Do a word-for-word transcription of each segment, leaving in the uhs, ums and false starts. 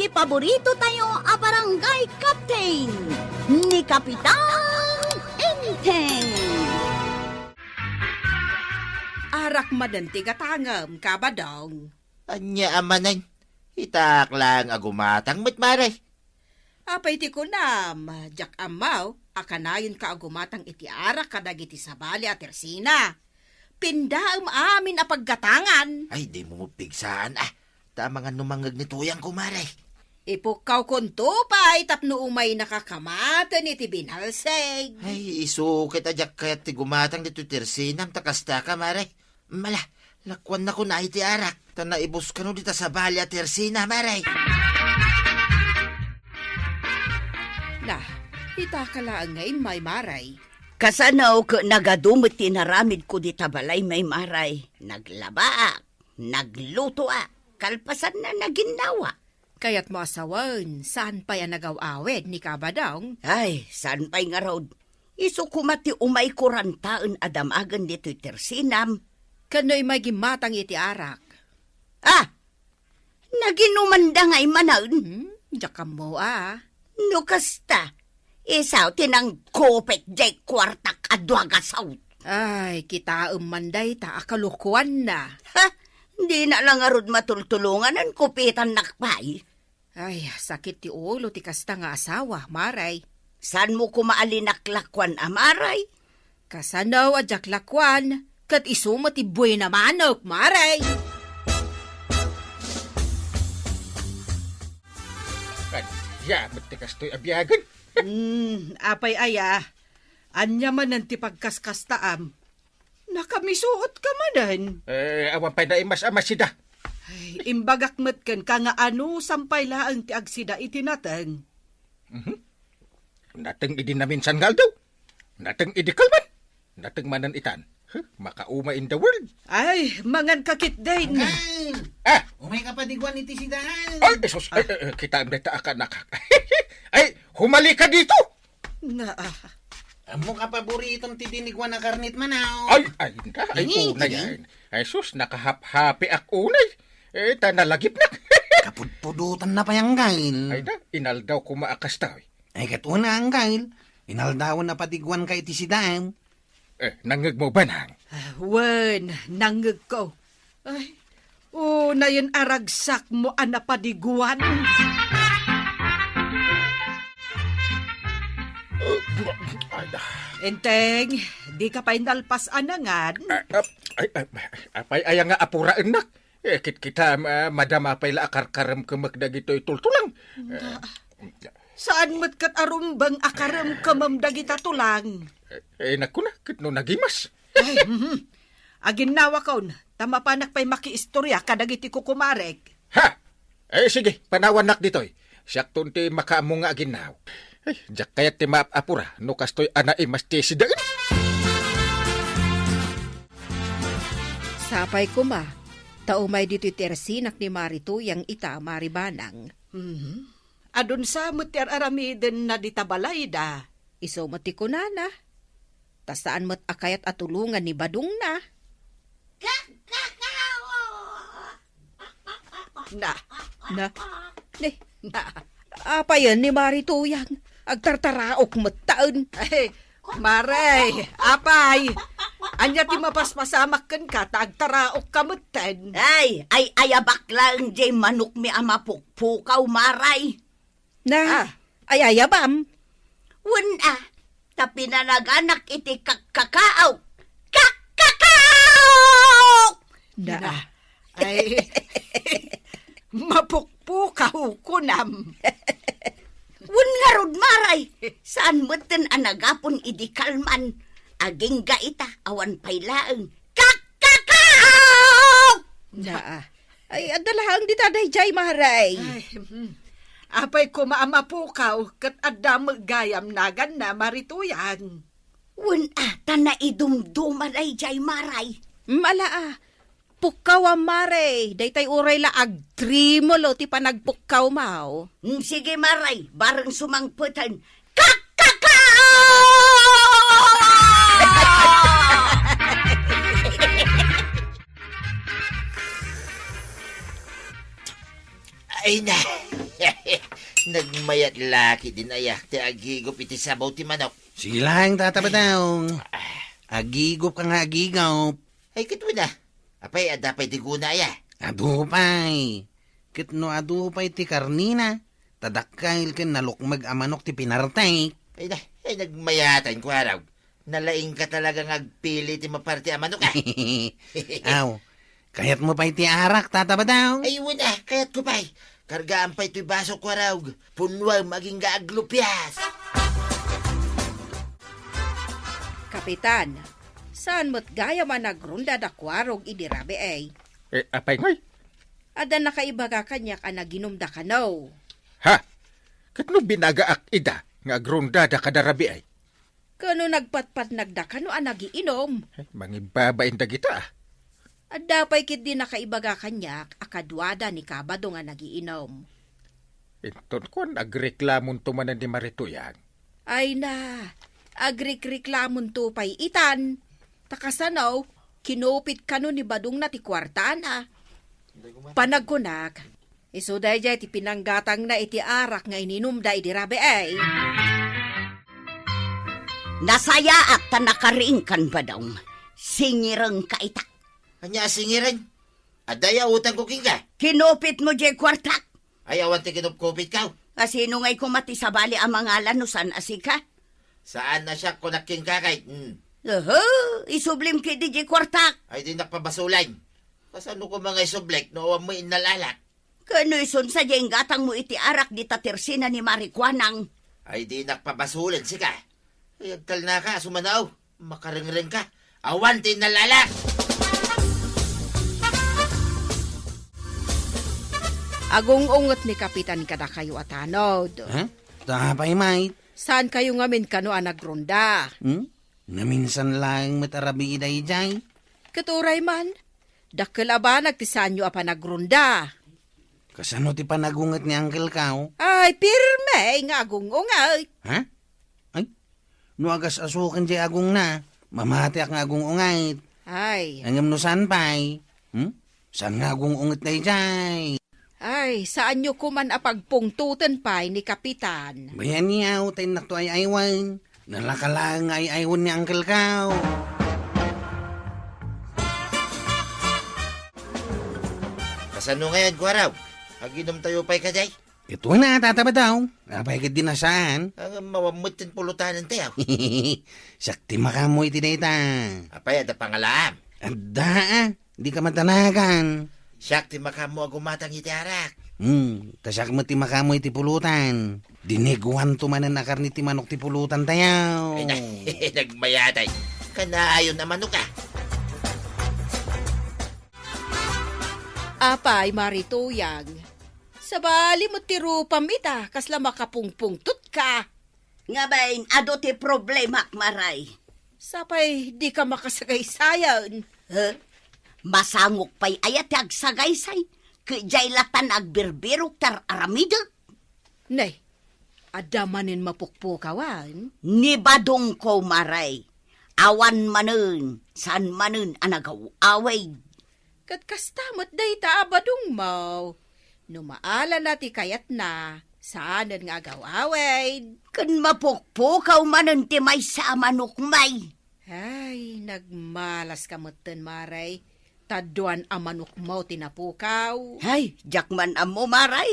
Paborito tayo a barangay captain, ni Kapitan Enteng. Arak manen ti gatangem, Kabadong. Ania a manen? Itak laeng a gumatang met, Mare. Apay ti kunam, diak ammo a kanayon ka a gumatang iti arak kadagiti sabali a tersina. Pindaem amin a paggatangan. Ay, dimo met pigsaan, a. Ta amangan no mangngeg ni Tuyang, kumare. Ipukkawkonto pay tapno umaynaka kamaten iti binalseg. Ay, isu ket a diak kayat ti gumatang ditoy tersinam ta kastaka, Mare. Mala, lakuannakon iti arak, ta naibus kano dita sabali a tersina, Mare. Na, itaka laeng nga immay, Mare. Kasano ket nagadu met ti inaramidko dita balay, Mare? Naglabaak, naglutoak, kalpasanna, naginnawa. Kayatmo a sawen, saan pay a nagaw-awid ni Kabadong? Ay, saan pay ngarud? Isu koma ti umayko rantaen a damagen ditoy tersinam. Ken no immay gimmatang iti arak? Ah! Naginumanda ngay manen? Hmm, diak ammo a. No kasta, isu ti nangkupit diay kuartak a dua gasut. Ay, kitaem man dayta a kalokoanna. Ha? Dina la ngarud matultulongan, kupitannak pay. Ay, sakit ti ulo ti kasta nga asawa, Mare. Saanmo koma a linaklakuan a, Mare? Kasano a diak lakuan, ket isu met ti buena manek, Mare. Ania met ti kastoy a biagen? Hmm, apay aya? Ania manen ti pagkaskastaam? Nakamisuotka manen. Eh, awan pay naimas a masida. Ay, imbagak met kenka nga anusam pay laeng ti agsida iti nateng. Mhm. Nateng idi naminsan nga aldaw. Nateng idi kalman. Nateng manen itan. Huh, makauma in the world. Ay, manganka ketdin. Angay! Ah! Umayka padiguan iti sidaen. Ay, Jesus! Ay, ah, eh, eh, kitaem dayta a kanak. Ay, humalika dito! Na, ah. Ammoka paboritom ti diniguan a karne, manaw. Ay, ay, inta. Ay, ini, unay, ini. Ay. Ay, sus, nakahaphapiak unay. Eh, ta nalagipnak. Kapudpudotanna pay, Anggail. Ay, da, inaldaw koma a kasta, eh. Ay, ket una, Anggail. Inaldawen a padiguanka iti sidaem. Eh, nangngegmo, Banang? Ah, wen, nangngegko. Ay, unayen a ragsakmo a napadiguan. Ay, da. Enteng, dika pay nalpas a nangan? Ah, ah, ay, ay, apay aya nga apuraennak? Eh, kitkita, ma-, madama pay la a karkaremkemek dagitoy tultulang. Nga. Eh, saan met ket a rumbeng a karemkemem dagita tulang? Eh, eh, nagkuna, ket no nagimas. Ay, mhm. Aginnawakon, ta mapanak pay makiistoria kadagiti kukumarek. Ha! Eh, sige, panawannak ditoy. Siakton ti makaammo nga aginnaw. Ay, diak kayat ti maap-apura no kastoy a naimas ti sidaen. Sapay koma, ta umay ditoy ti ersinak ni Mari Tuyang ita, Mari Banang. Mhm. Adun sa met ti ar-aramidenna dita balayda. Isu met ti kunana. Ta saan met a kayat a tulongan ni badongna. Na. Na. Ni. Na. Apayen ni Mari Tuyang? Agtartaraok metten. Ay, Mare, apay? Ania ti mapaspasamak kenka ta agtaraokka metten? Ay, ay-ayabak laeng diay manokmi a mapukpukaw, Mare. Na, ah, ay-ayabam? Wen a, ta pinanaganak iti kakkakaok. Kakkakaok! Na. Na. Ay, mapukpukaw, kunam. Wen ngarud, Mare, saan metten a nagapon idi kalman. Agingga ita, awan pay laeng. Kakkakaok! Na. Ay, adda laeng dita daydiay, Mare. Ay, hmm. Apay koma a mapukaw, ket adda met gayam naganna, Mari Tuyang. Wen a, ta naidumduma daydiay, Mare. Mala a, pukkawam, Mare. Daytay uray la agtrimulo ti panagpukkawmaw. Hmm, sige, Mare, bareng sumangpeten. Kakkakaok! Ay na. Nagmayat la ketdin aya ti agigup iti sabaw ti manok. Sige laeng, Tata Badong. Agigup ka nga agigup. Ay, ket wen a. Apay, adda pay ti guna aya? Adu pay. Ket no adu pay ti karnina, ta dakkel ken nalukmeg a manok ti pinartek. Ay na, ay, nagmayatan, Kuarog. Nalaingka talaga nga agpili ti maparte a manok, a. Aw, kayatmo pay ti arak, Tata Badong? Ay, wen a, kayatko pay. Kargaan pay toy baso, Kuarog. Punnuem agingga aglupias. Kapitan, saan met gayam a nagrunda da Kuarog idi rabii? Eh, apay ngay? Adda nakaibaga kaniak a naginum da kano. Ha? Ket no binagaak ida nga agrunda da kada rabii? Ken no nagpatpatnag da kano a nagiinum? Ay, mangibabain dagita, a. Adda pay ketdi nakaibaga kaniak a kaduada ni Kabadong a nagiinum. Inton kuan, agreklamonto manen ni Marituyang. Ay na, agrikreklamonto pay itan. Ta kasano, kinupit kano ni Badongna ti kuartana. Panagkunak, isu daydiay ti pinanggatangna iti arak nga ininumda idi rabii. Nasayaat ta nakariingkan, Badong. Singirengka ita. Ania a singireng? Adda aya utangko kenka? Kinupitmo diay kuartak. Ay, awan ti kinupkupitko. A sino ngay koma ti sabali a mangalan no saan a sika? Saan a siak kunak kenka, kay, hmm. Aha, isublim ketdi diay kuartak. Ay, dinak pabasolen. Kasano koma nga isublik no awan mo innal-alak? Ken no isun sa diay inggatangmo iti arak dita tersina ni Mari Kuanang? Ay, dinak pabasolen, sika. Ay, agtalnaka, a sumanaw. Makarengrengka. Awan ti innal-alak! Agung-unget ni Kapitan kadakayo a tanod. Ha? Ta apay, mait? Saankayo ngamin kano a nagrunda? Hmm? Naminsan laeng met a rabii daydiay. Ket uray man, dakkel a banag ti saanyo a panagrunda. Kasano ti panagunget ni Uncle Kao? Ay, pirme nga agung-unget. Ha? Ay, no agas-asuken diay agungna, mamatiak nga agung-unget. Ay. Ngem no saan pay? Hmm? Saan nga agung-unget daydiay? Ay, saanyo koman a pagpungtoten pay ni Kapitan. Bay-an, ta innakto ay-aywen. Nalaka laeng nga ay-aywen ni Uncle Kao. Kasano ngayon, Kuarog? Aginumtayo pay kadi? Ito na, Tata Badong. Apay ketdi a saan? Ang mawammut ti pulutanentayo. Siak ti makaammo iti dayta. Apay, adda pangalaam? Adda, a. Dika madanagan. Siak ti makaammo a gumatang iti arak. Hmm, ta siak met ti makaammo iti pulutan. Diniguanto manen a karne ti manok ti pulutantayo. Ay, na-, nagmayatay. Kanaayon a manok, a. Apay, Mari Tuyang. Sabali met ti rupam ita, kasla makapungpungtot ka. Ngamin, adu ti problemak, Maray. Sapay, dika makasagaysayan. He? Masangok pay aya ti agsagaysay? Ket diay latta agbirbirok ti ar-aramidek. Nay, adda manen mapukpukawan? Ni Badongko, Maray. Awan manen, saan manen a nagaw-awid. Ket kasta met dayta a badongmo. No maalana ti kayatna, saanen nga agaw-awid. Ken mapukpukaw manen ti maysa a manokmi. Ay, nagmalaska metten, Maray. Ta duan a manokmo ti napukaw. Ay, diak man ammo, Maray.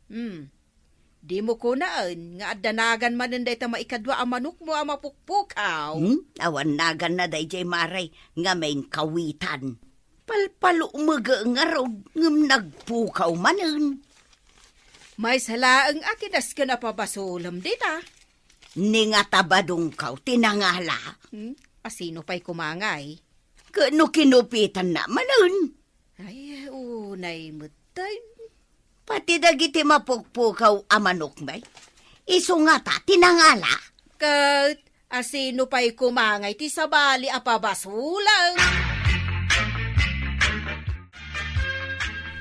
Hmm. Dimo kunaen nga adda nagan manen dayta maikadua a manokmo a mapukpukaw. Hmm? Awan naganna daydiay, Maray, ngamin kawitan. Palpalukmege ngarud ngem nagpukaw manen. Maysa laeng a kinasken a pabasolem dita. Ni ngata badongkaw ti nangala. Hmm? A sino pay koma ngay? Ket no kinupitanna manen? Ay, unay metten. Pati dagiti mapukpukaw a manokmi, isu ngata ti nangala? Ket a sino pay koma ngay ti sabali a pabasolem?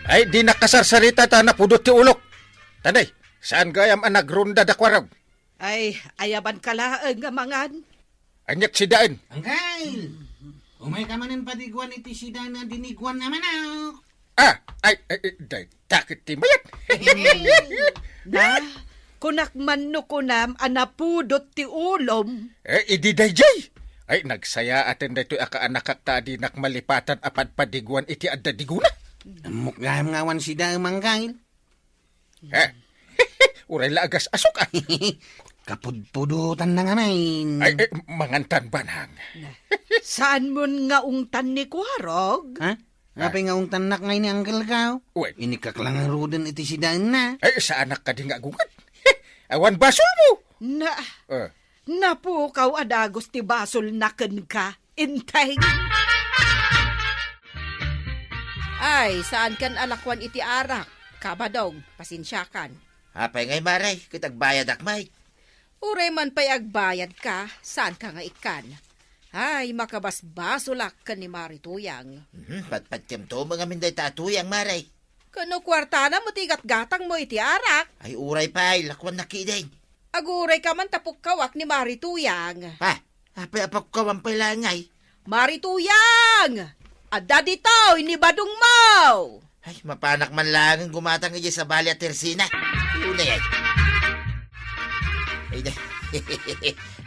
Ay, dinak kasarsarita ta napudot ti ulok. Tanay, saan gayam a nagrunda da Kuarog? Ay, ayabanka laeng nga mangan. Ania't sidaen? Angkel! Umayka manen padiguan iti sidaen a diniguan a manok. Ah, ay, ay, ay, dayta ket ti mayat. Na, kunak man no kunam a napudot ti ulom. Eh, idi dayjay. Ay, nagsayaaten daytoy a kaanakak ta dinak malipatan a padpadiguan iti adda digona. Ammok gayam nga awan sida, Manggail. Eh, uray la agas-asok, ah. Kapudpudotan na ngamin. Ay, eh, mangantan, Banang. Na, saan mon nga ungtan ni Kuarog? Ha? Apay nga ungtannak ngay ni Uncle Kao? Wen. Inikaklangaruden iti sidaenna. Ay, saanak kadi nga agungan? Awan basolmo. Na, Eh. napukaw a dagus ti basolna kenka, Inteng. Ay, saan kan alakuan iti arak. Kabadong, pasensiakan. Apay ngay, Mare, ket agbayadak met. Uray man pay agbayadka, saanka nga ikkan. Ay, makabasbasolak ken ni Mari Tuyang. Mhm, patpatiem to ngamin dayta a Tuyang, Mare. Ken no kuartana met ti gatgatangmo iti arak. Ay, uray pay, lakuannak ketdin. Agurayka man ta pukkawak ni Mari Tuyang. Ha? Apay a pukkawan pay laeng ngay? Mari Tuyang! Adda ditoy ni badongmo! Ay, mapanak man laeng gumatang idiay sabali a tersina. Unay ay. Ay, na-,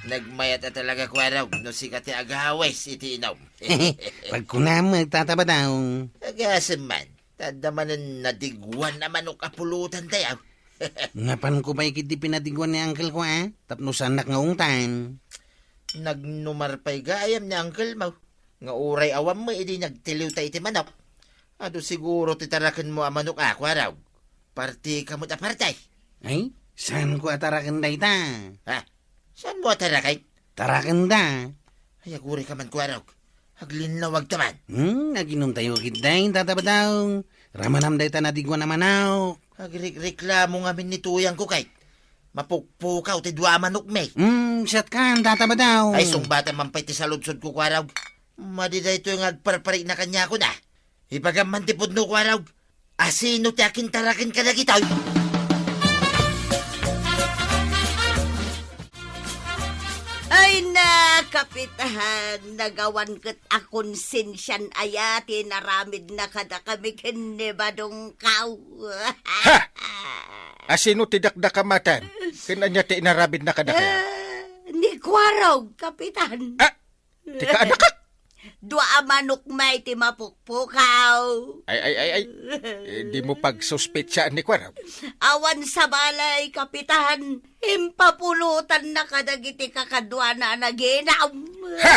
nagmayat a talaga, Kuarog, no sika ti agawis iti inum. Pagkunam, Tata Badong. Agasem man, ta adda manen nadiguan a manok a pulutantayo. Napanko pay ketdi pinadiguan ni Uncle ko, a? Tapno saannak nga ungtan. Nagnumar pay gayam ni Uncle mo, nga uray awan mo idi nagtiliwta iti manok. Adu siguro ti tarakenmo a manok a, Kuarog. Partika met a parte. Ay, saanko a taraken dayta? Ha? Saanmo a taraken? Tarakenda. Ay, agurayka man, Kuarog. Aglinnawagta man. Hmm, aginumtayo ketdin, Tata Badong. Ramanam dayta nadiguan a manok. Agrikreklamo ngamin ni Tuyang ko ket mapukpukaw ti dua a manokmi. Hmm, siak kan, Tata Badong. Ay, sungbatan man pay ti saludsodko, Kuarog. Madi daytoy nga agparparikna kaniakon, a. Ibagam man ti pudno, Kuarog. Asino ti akintaraken kadagitoy? Ay na, Kapitan, nagawan ket a konsensian aya ti naramidna kadakami ken ni Badongkaw. Ha! Asino ti dakdakamaten? Ken ania ti inaramidna kadakayo? Ah, ni Kuarog, Kapitan. Ah, ti kaanakak? Dua a manok met ti mapukpukaw. Ay, ay, ay, ay. Eh, dimo pagsuspetsaan ni Kuarog. Awan sabali, Kapitan. Impapulutanna kadagiti kakaduana a naginam. Ha!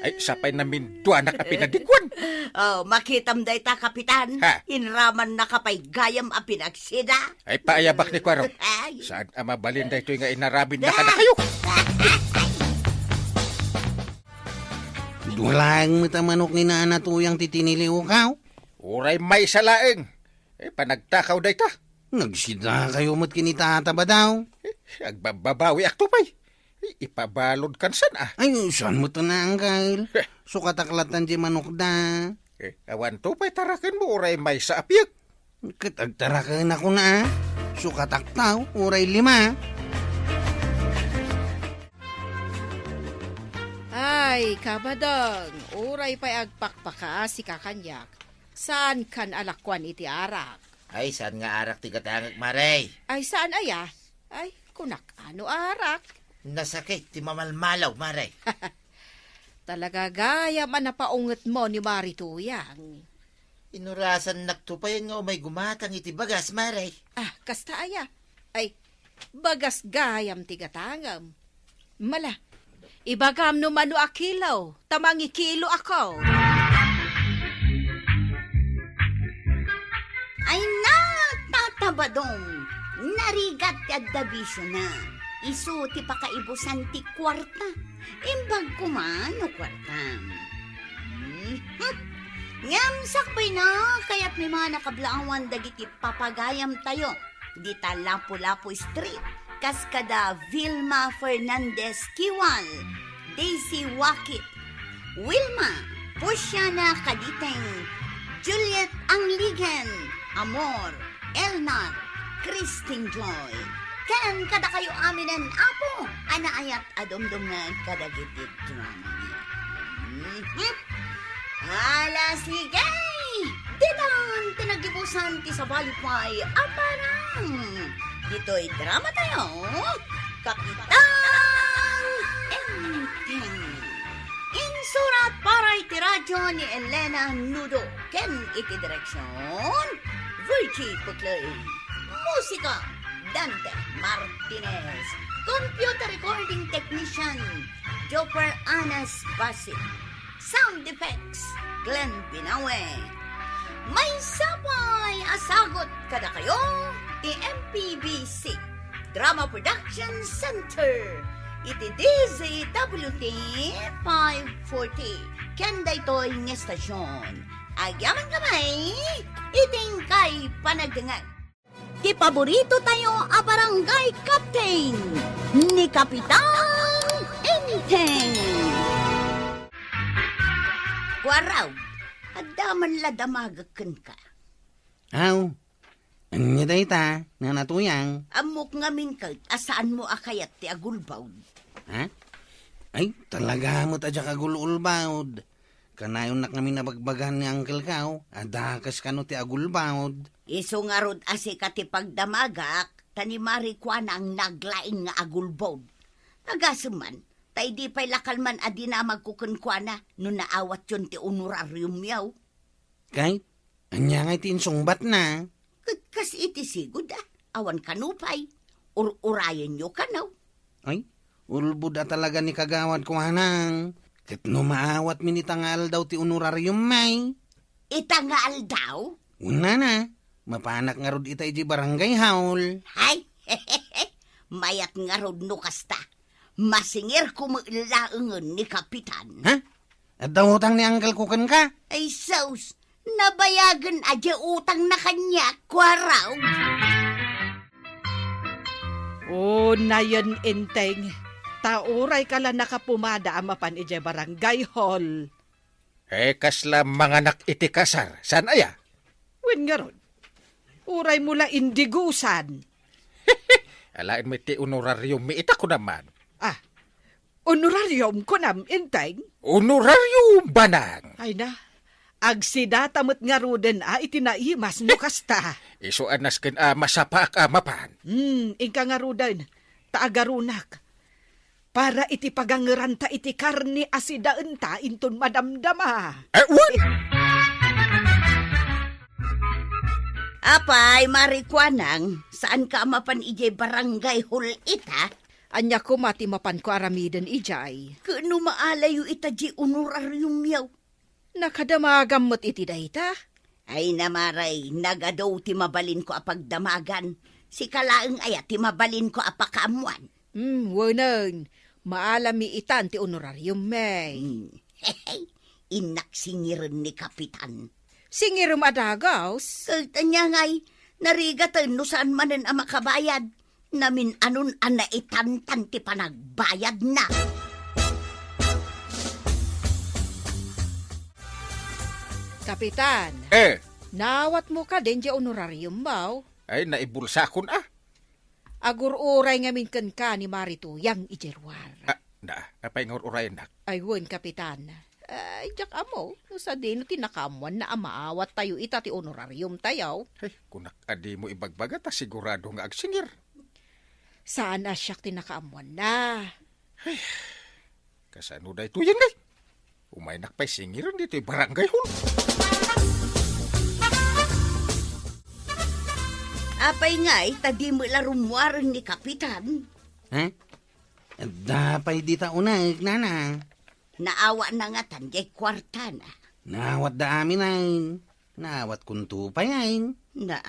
Ay, sapay naminduanak a pinadiguan. Oh, makitam dayta, Kapitan. Ha? Inramannaka pay gayam a pinagsida. Ay, paayabak ni Kuarog. Ay. Saan a mabalin daytoy nga inaramidna kadakayo? Dua laeng met a manok ni Nana Tuyang ti tiniliwkaw. Uray maysa laeng. Eh, panagtakaw dayta. Nagsidakayo met ken ni Tata Badong. Eh, agbabbabawiak to pay. Eh, ipabalod kan san, a. Ay, saan met a naanggal? Heh. Sukatak latta diay manokda. Eh, awan to pay tarakenmo, uray maysa a piek. Ket agtarakenakon a. Sukatak tao, uray lima. Ay, Kabadong, uray pay agpakpakaasika kaniak. Saan kan a lakuan iti arak? Ay, saan nga arak ti gatangek, Mare? Ay, saan aya? Ay, kunak, ano arak? Nasakit ti mamalmalaw, Mare. Talaga gayam a napaungetmo ni Mari Tuyang. Inurasannak to payen nga umay gumatang iti bagas, Mare. Ah, kasta aya? Ay, bagas gayam ti gatangem. Mala, ibagam no mano a kilo, ta mangikilo ako. Ay na, Tata Badong, narigat ti adda bisiona. Isu ti pakaibusan ti kuarta. Imbag koma no kuartam. Mhm. Ngem sakbayna, kayatmi man a kablaawan dagiti papagayamtayo dita Lapu-Lapu Street, kas kada Vilma Fernandez Kiwal, Daisy Wakit, Wilma, Pusiana Kaditeng, Juliet Angligen, Amor, Elnar, Christine Joy, ken kadakayo aminen, Apo, a naayat a dumdumngeg kadagiti dramami. Mhm. Ala, sige! Dita Ti nagibusan ti sabali pay a parang. Ditoy drama tayo, Kapitan Enteng. Insurat para iti radyo ni Elena Nudo ken iti direksyon, Virgie Puclay. Musika, Dante Martinez. Computer recording technician, Joper Anas Basit. Sound effects, Glenn Binawe. Maysa pay a sagut kadakayo ti M P B C Drama Production Center iti D Z W T five forty. Ken daytoy nga estasyon, agyamankami iti inkay panagdengngeg. Ti paborito tayo a barangay captain, ni Kapitan Enteng. Kuaraw, adda man la damagek kenka. Aw, ania dayta, Nana Tuyang? Ammok ngamin ket a saanmo a kayat ti agulbawd. Ha? Ay, talaga met a diak agul-ulbawd. Kanayonnak ngamin a bagbagaan ni Uncle Kao, a dakes kano ti agulbawd. Isu ngarud a sika ti pagdamagak, ta ni Mari Kuanang naglaing nga agulbawd. Agasem man, ta idi pay la kalman a dinamagko kenkuana no naawatyon ti honorariumyo. Kay, ania ngay ti insungbatna? Ket kas iti sigud, a, awan kano pay. Ur-urayenyo kano. Ay, ulbod a talaga ni Kagawad Kuanang. Ket no maawatmi ita nga aldaw ti honorariummay? Ita nga aldaw? Unana, mapanak ngarud ita idiay barangay hall. Hay, mayat ngarud no kasta. Masingirko met laengen ni Kapitan. Ha? Adda utang ni Uncle Ko kenka? Ay sus, nabayagen a diay utangna kaniak, kuaraw. O, nayen, Enteng, ta uray ka la nakapumada a mapan idiay barangay hall. Eh, kasla manganak iti kasar, saan aya? Wen ngarud, uraymo la indigusan. Alaen met ti honorariummi ita, kunam man. Ah, honorarium, kunam, Enteng? Honorarium, banang! Ay na, agsidata met ngaruden a iti naimas no kasta. Isu a nasken a masapaak a mapan. Hmm, inka ngaruden, ta agarunak. Para iti pagangeranta iti karne a sidaenta inton madamdama. Eh, wen! Apay, Mari Kuanang, saanka a mapan idiay barangay hall ita? Ania koma ti mapanko aramiden idiay? Ket no maalayo ita diay honorariumyo? Nakadamagam met iti dayta. Ay, Mari, nagadu ti mabalinko a pagdamagan. Sika laeng aya ti mabalinko a pakaammuan? Hmm, wenen, maalammi itan ti honorariummi. Hmm. Innak singiren ni Kapitan. Singirem a dagus? Ket ania ngay, narigaten no saan manen a makabayad. Namin-anon a naitantan ti panagbayadna. Kapitan, eh, naawatmo kadin diay honorariummo? Ay, naibulsakon, a. Agur-uray ngamin kenka ni Mari Tuyang idiay ruar. Ah, na, apay nga ur-urayennak? Ay, wen, Kapitan. Ay, diak ammo, no sadino ti nakaammoanna a maawattayo ita ti honorariumtayo. Ay, kunak a dimo ibagbaga ta sigurado nga agsingir. Saan a siak ti nakaammoanna. Ay, kasano daytoyen ngay? Umaynak pay singiren ditoy barangay hall. Apay ngay, ta dimo la rummuaren ni Kapitan? Ha? Adda pay dita uneg, nana. Naawana ngatan diay kuartana? Naawatda amin, ay. Naawatkonto pay, ay. Na,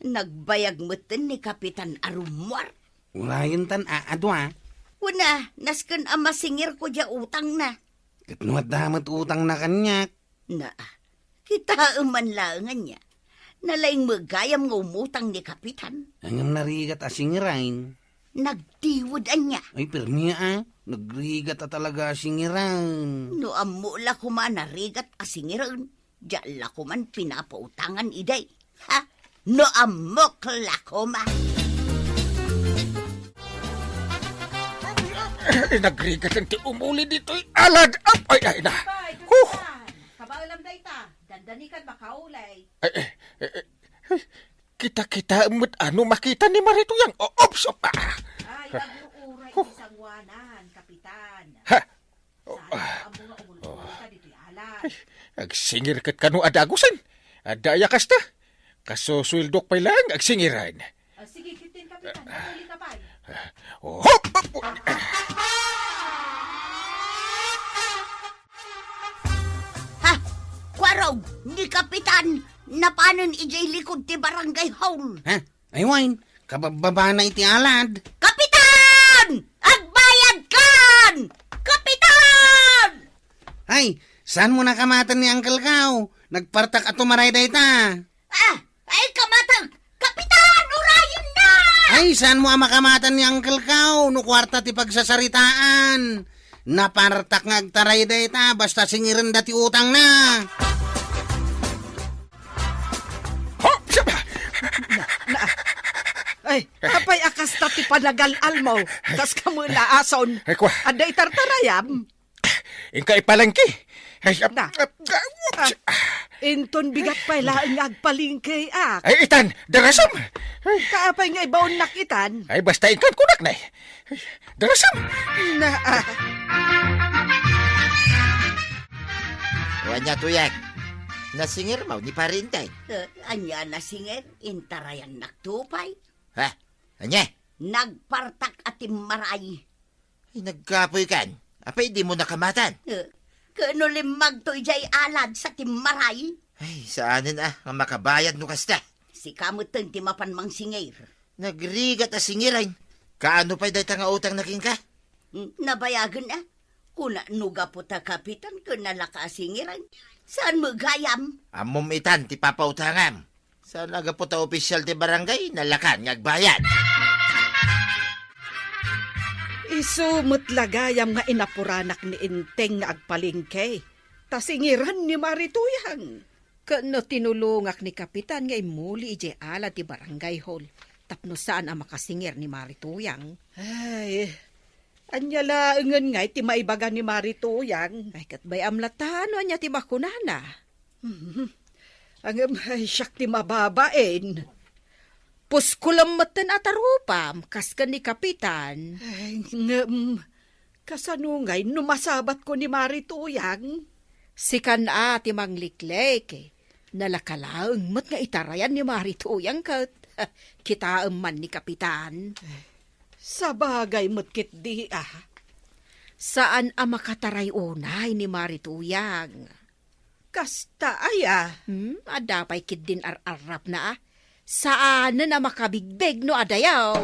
nagbayag metten ni Kapitan a rummuar. Urayentan a, a dua. Kuna, nasken a masingirko diay utangna. Ket no adda met utangna kaniak? Na, kitaem man laeng ania. Nalaing met gayam nga umutang ni Kapitan. Ngem narigat a singiren. Nagtiwed ania? Ay, permi a. Nagrigat a talaga a singiren. No ammo la koma a narigat a singiren, diak la koman pinapautangan idi. Ha? No ammok la koma. Ay, nagrigat ti umuli ditoy alad. Ap-, ay, ay, na. Huh. Kabaelam dayta. Ani kan makaulay? Ay, eh, eh, eh, ay, kita-kita met ano makita ni Marituyang. O, oops! Op, ah! Ay, agur-uray ti sanguanan, Kapitan. Ha? Oh, saan ah. Ammo nga umulong ka ditoy alas? Ay, agsingir ket kano a dagusen. Adda aya kasta? Kasusueldok pay laeng agsingiran. Ah, sige, Captain Kapitan, ah, pumuli ka pay. Ah, oh, hop, hop, oh. Ha? Kuarog, ni Kapitan, napanen idiay likod ti barangay hall. Ha? Ay, wen, kababbabana iti alad. Kapitan! Agbayadkan! Kapitan! Ay, saan mo nakamatan ni Uncle Kao? Nagpartak a tumaray dayta. Ah, ay, kamatek! Kapitan, urayenna! Ay, saan mo a makamatan ni Uncle Kao? No kuarta ti pagsasaritaan. Napartak nga agtaray dayta, basta singirenda ti utangna. Hop! Siya! Na, na, ay, apay a kasta ti panagal-almo? Kas kamo laason. Ay, kwa. Adda itartarayam? Inka ipalengke. Ay, ap-, Na. Ap-, ah, Ah, inton bigat pay laeng nga agpalengke, ak. Ay, itan, darasam. Ay. Kaapay nga ibaonnak itan? Ay, basta inkan kunak na eh. Ay, darasam. Na, ah. Wen, Tuyang. Nasingir mo ni Pari Enteng? Eh, ania nasingir? Intarayannak to pay. Ha? Ania? Nagpartak a timmaray. Ay, nagkapoy kan. Apay, di mo nakamatan? Eh, kano limmagto idiay alad sa timmaray? Ay, saanen a, nga makabayad no kasta. Sika metten ti mapan mangsingir. Nagrigat a singiren. Kaano pay dayta nga utang na kenka? Hmm, nabayagen a. Kuna no gapu ta kapitan ken nalaka a singiren. Saan mo gayam? Ammom itan ti papautangam. Saan a gapu ta opisyal ti barangay, nalakan nga agbayad. Isu met la gayam nga inapuranak ni Enteng nga agpalengke, ta singiren ni Marituyang. Ken no tinulongak ni Kapitan nga immuli idiay alad ti barangay hall tapno saan a makasingir ni Marituyang. Ay, ania laengen ngay ti maibaga ni Marituyang? Ay, ket bay-am latta no ania ti makunana. Mhm. Ngem, ay, siak ti mababain. Puskolem metten a tarupam, kas ken ni Kapitan. Ay, ngem, kasano ngay no masabatko ni Marituyang? Sikan a ti mangliklek. Nalaka laeng met nga itarayan ni Marituyang ket kitaem man ni Kapitan. Sabagay met ketdi a. Saan a makataray unay ni Marituyang. Kasta aya? Hmm, adda pay ketdin ar-arrapna a. Saanen a makabigbig no adayo.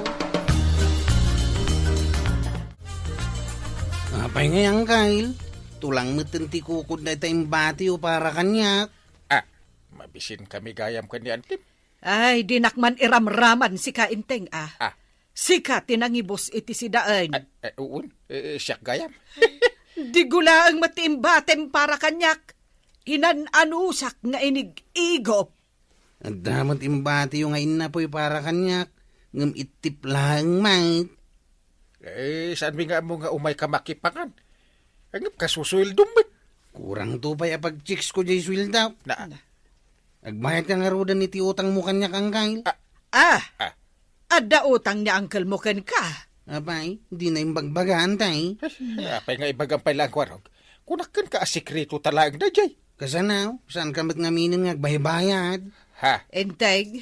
Apay ngay, Angkayl? Tulang metten ti kukud dayta imbatiyo para kaniak. Ah, mabisin kami gayam ken ni Antim. Ay, dinak man iramraman sika, Enteng, a. Ah. Sika ti nangibus iti sidaen. Ay, ay, uun. Eh, eh, siak gayam. Di gulaeng met ti imbatem para kaniak. Inan-anusak nga inig-igop. Adda met imbatiyo nga innapoy para kaniak, ngem ittip laeng met. Eh, saanmi nga ammo nga umay ka makipangan? Ngem kasusueldom met. Kurangto pay a pag-checks ko diay sueldak. Na. Agbayad ka ngaruden iti utangmo kaniak, Angkayl? Ah. Ah! Ah. Adda utang ni uncle mo kenka? Apay, dina imbagbaga, Enteng. Ay, apay nga ibagam pay laeng, Kuarog? Kunak kenka a sekreto ta laeng daydiay. Kasano? Saanka met ngaminen nga agbaybayad? Ha? Enteng,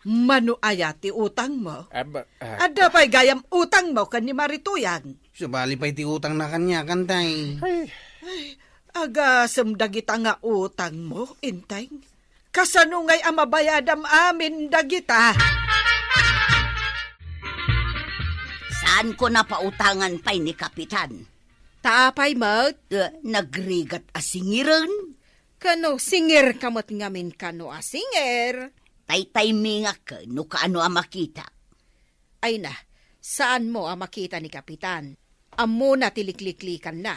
mano aya ti utangmo? Ah, ba-, ah. Adda pay gayam utangmo ken ni Marituyang? Sabali pay ti utangna kaniak, Enteng. Ay. Ay, agasem dagita nga utangmo, Enteng. Kasano ngay a mabayadam amin dagita? Saanko napautangan pay ni Kapitan. Ta apay met? Eh, nagrigat a singiren. Kano, singir ka met ngamin kano a singir? Taytaymingak no kaano a makita. Ay na, saanmo a makita ni Kapitan. Ammona ti likliklikanna.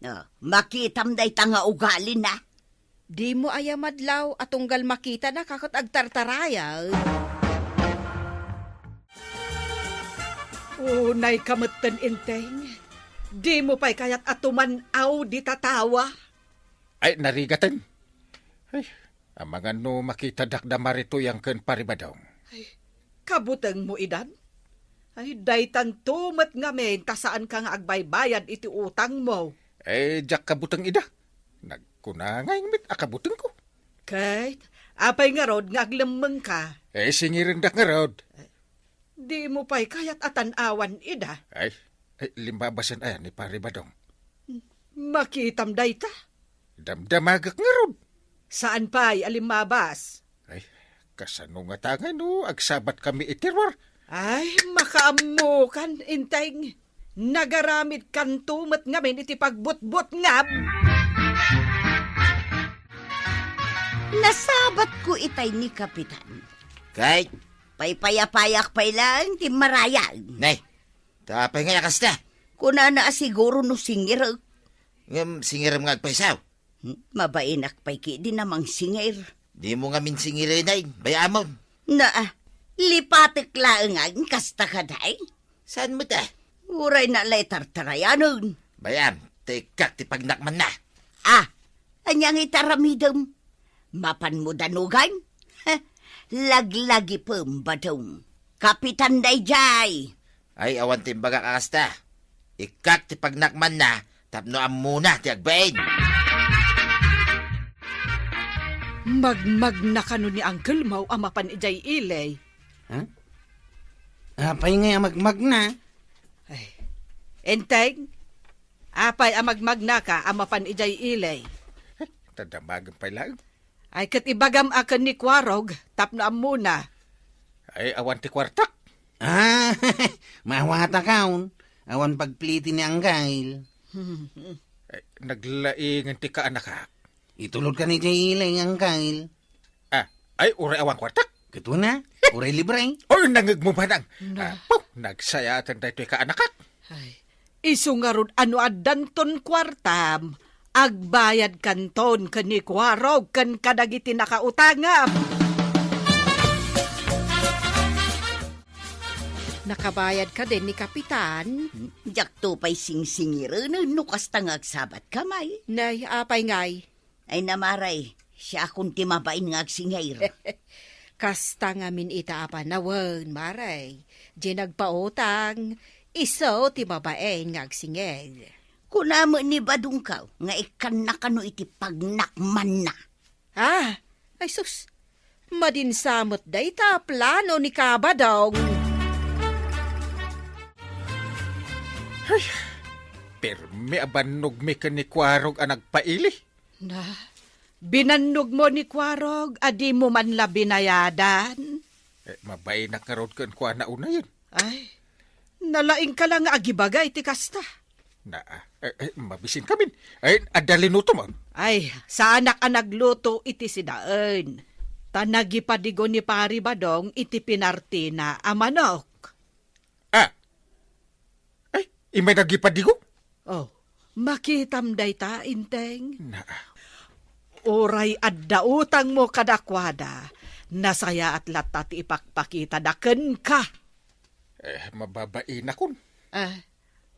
Ah, makitam dayta nga ugalina. Dimo aya madlaw a tunggal makitana ket agtartarayag? Unay ka metten, Enteng. Dimo pay kayat a tuman-aw dita tawa? Ay, narigaten. Ay, Amangan no makitadak da Maritoy ken Pari Badong. Ay, kabutengmo idan? Ay, daytanto met ngamin ta saanka nga agbaybayad iti utangmo. Eh, diak kabuteng ida. Nagkuna ngay met a kabutengko. Ket, apay ngarud nga aglemmengka? Eh, singirendak ngarud. Dimo pay kayat a tan-awan ida? Ay, ay, limbabasen aya ni Pari Badong. Makitam dayta? Damdamagek ngarud. Saan pay a limmabas? Ay, kasano ngata ngay no agsabatkami iti ruar? Ay, makaammokan, Enteng. Nagaramidkanto met ngamin iti pagbutbutngam. Nasabatko itay ni Kapitan. Kay, paypayapayak pay laeng ti marayag. Nay, ta apay ngay a kasta? Kunana a siguro no singirek. Ngem singirem nga agpayso? Hmm, mabainak pay ketdi a mangsingir. Dimo ngamin singirenen, bay-amon. Naa, lipatek laeng nga kasta kadi. Saan met a? Uray na la itartarayanen. Bay-am, ta ikkak ti pagnakmanna. Ah, ania nga itaramidem? Mapanmo danugan? Laglagipem, badem. Kapitan daydiay. Ay, awan ti imbagak a kasta. Ikkak ti pagnakmanna tapno ammona ti agbain. Magmagna kano ni Uncle Mau a mapan idiay ili? Ha? Apay ngay a magmagna? Ay, Enteng, apay a magmagnaka a mapan idiay ili? Ay, ta damagen pay laeng. Ay, ket ibagam a ken ni Kuarog tapno ammona. Ay, awan ti kuartak. Ah, maawatak, awan. Awan pagpliti ni Anggail. Ay, naglaingen ti kaanakak. Itulod kanidiay ili, Anggail. Ah, ay, uray awan kuartak. Ket wen a, uray libre. Oy, nangngegmo, manang. Na. Ah, puh, nagsayaten daytoy kaanakak. Ay, isu ngarud a no addanton kuartam, agbayadkanton ken ni Kuarog ken kadagiti nakautangam. Nakabayad kadin ni Kapitan? Diakto pay singsingirenen no kasta nga agsabatkami. Nay, apay ngay? Ay, na, Mare, siakon ti mabain nga agsingir. Kasta ngamin ita a panawen, Mare. Diay nagpautang, isu ti mabain nga agsingir. Kuna met ni Badongko nga ikkanna kano iti pagnakmanna. Ah, ay sus, madinsa met dayta a plano ni Kabadong. Ay, permi a bannogmi ken ni Kuarog a nagpaili. Na, binannogmo ni Kuarog a dimo man la binayadan? Eh, mabainak ngarud kenkuana unayen. Ay, nalaingka la nga agibaga iti kasta. Na, eh, eh, mabisinkamin. Ay, adda linutom. Ay, saanak a nagluto iti sidaen. Ta nagipadigo ni Pari Badong iti pinartina a manok. Ah, ay, imay nagipadigo? Oh, makitam dayta, Enteng. Na. Uray adda utangmo kadakuada, nasayaat latta ti ipakpakitada kenka. Eh, mababainakon. Ah,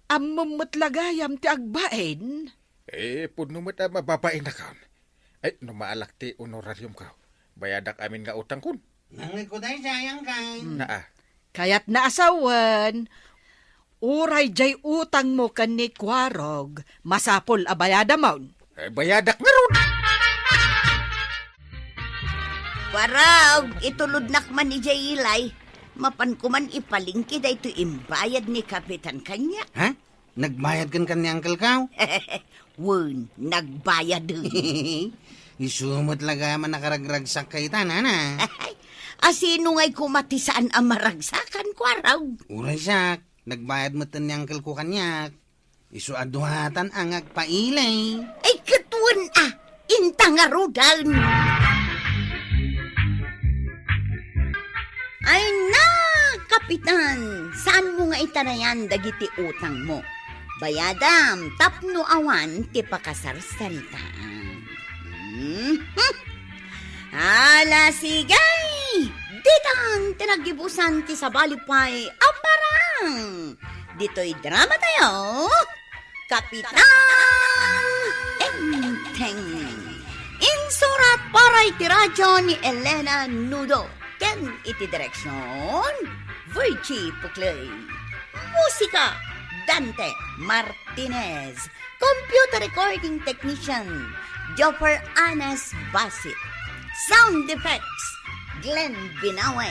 ammom met la gayam ti agbain? Eh, pudno met a mababainakon. Ay, no maalak ti honorariumko, bayadak amin nga utangkon. Nangngegko daydiay, Anggail. Naa. Kayatna a sawen, uray diay utangmo ken ni Kuarog, masapul a bayadamon. Eh, bayadak ngarud. Kuarog, itulodnak man idiay ili. Mapanko man ipalingki daytoy imbayad ni Kapitan kaniak. Ha? Nagbayad kenka ni Uncle-ko? Wen, nagbayad. Isu met la gayam a nakaragragsakka ita, nana. Asino ngay koma ti saan a maragsakan, Kuarog? Uray siak, nagbayad metten ni Uncle-ko kaniak. Isu a duatan a nga agpaili. Ay, ket wen a, inta ngaruden. Ay na, Kapitan, saanmo nga itarayan dagiti utangmo? Bayadam tapno awan ti pakasarsaritaam. Mhm. Ala, sige! Ditan ti naggibusan ti sabali pay a parang. Ditoy drama tayo, Kapitan Enteng. Insurat Para iti radyo ni Elena Nudo, ken iti direksion, Virgie Puclay. Musika, Dante Martinez. Computer recording technician, Joffer Anas Basit. Sound effects, Glenn Binawe.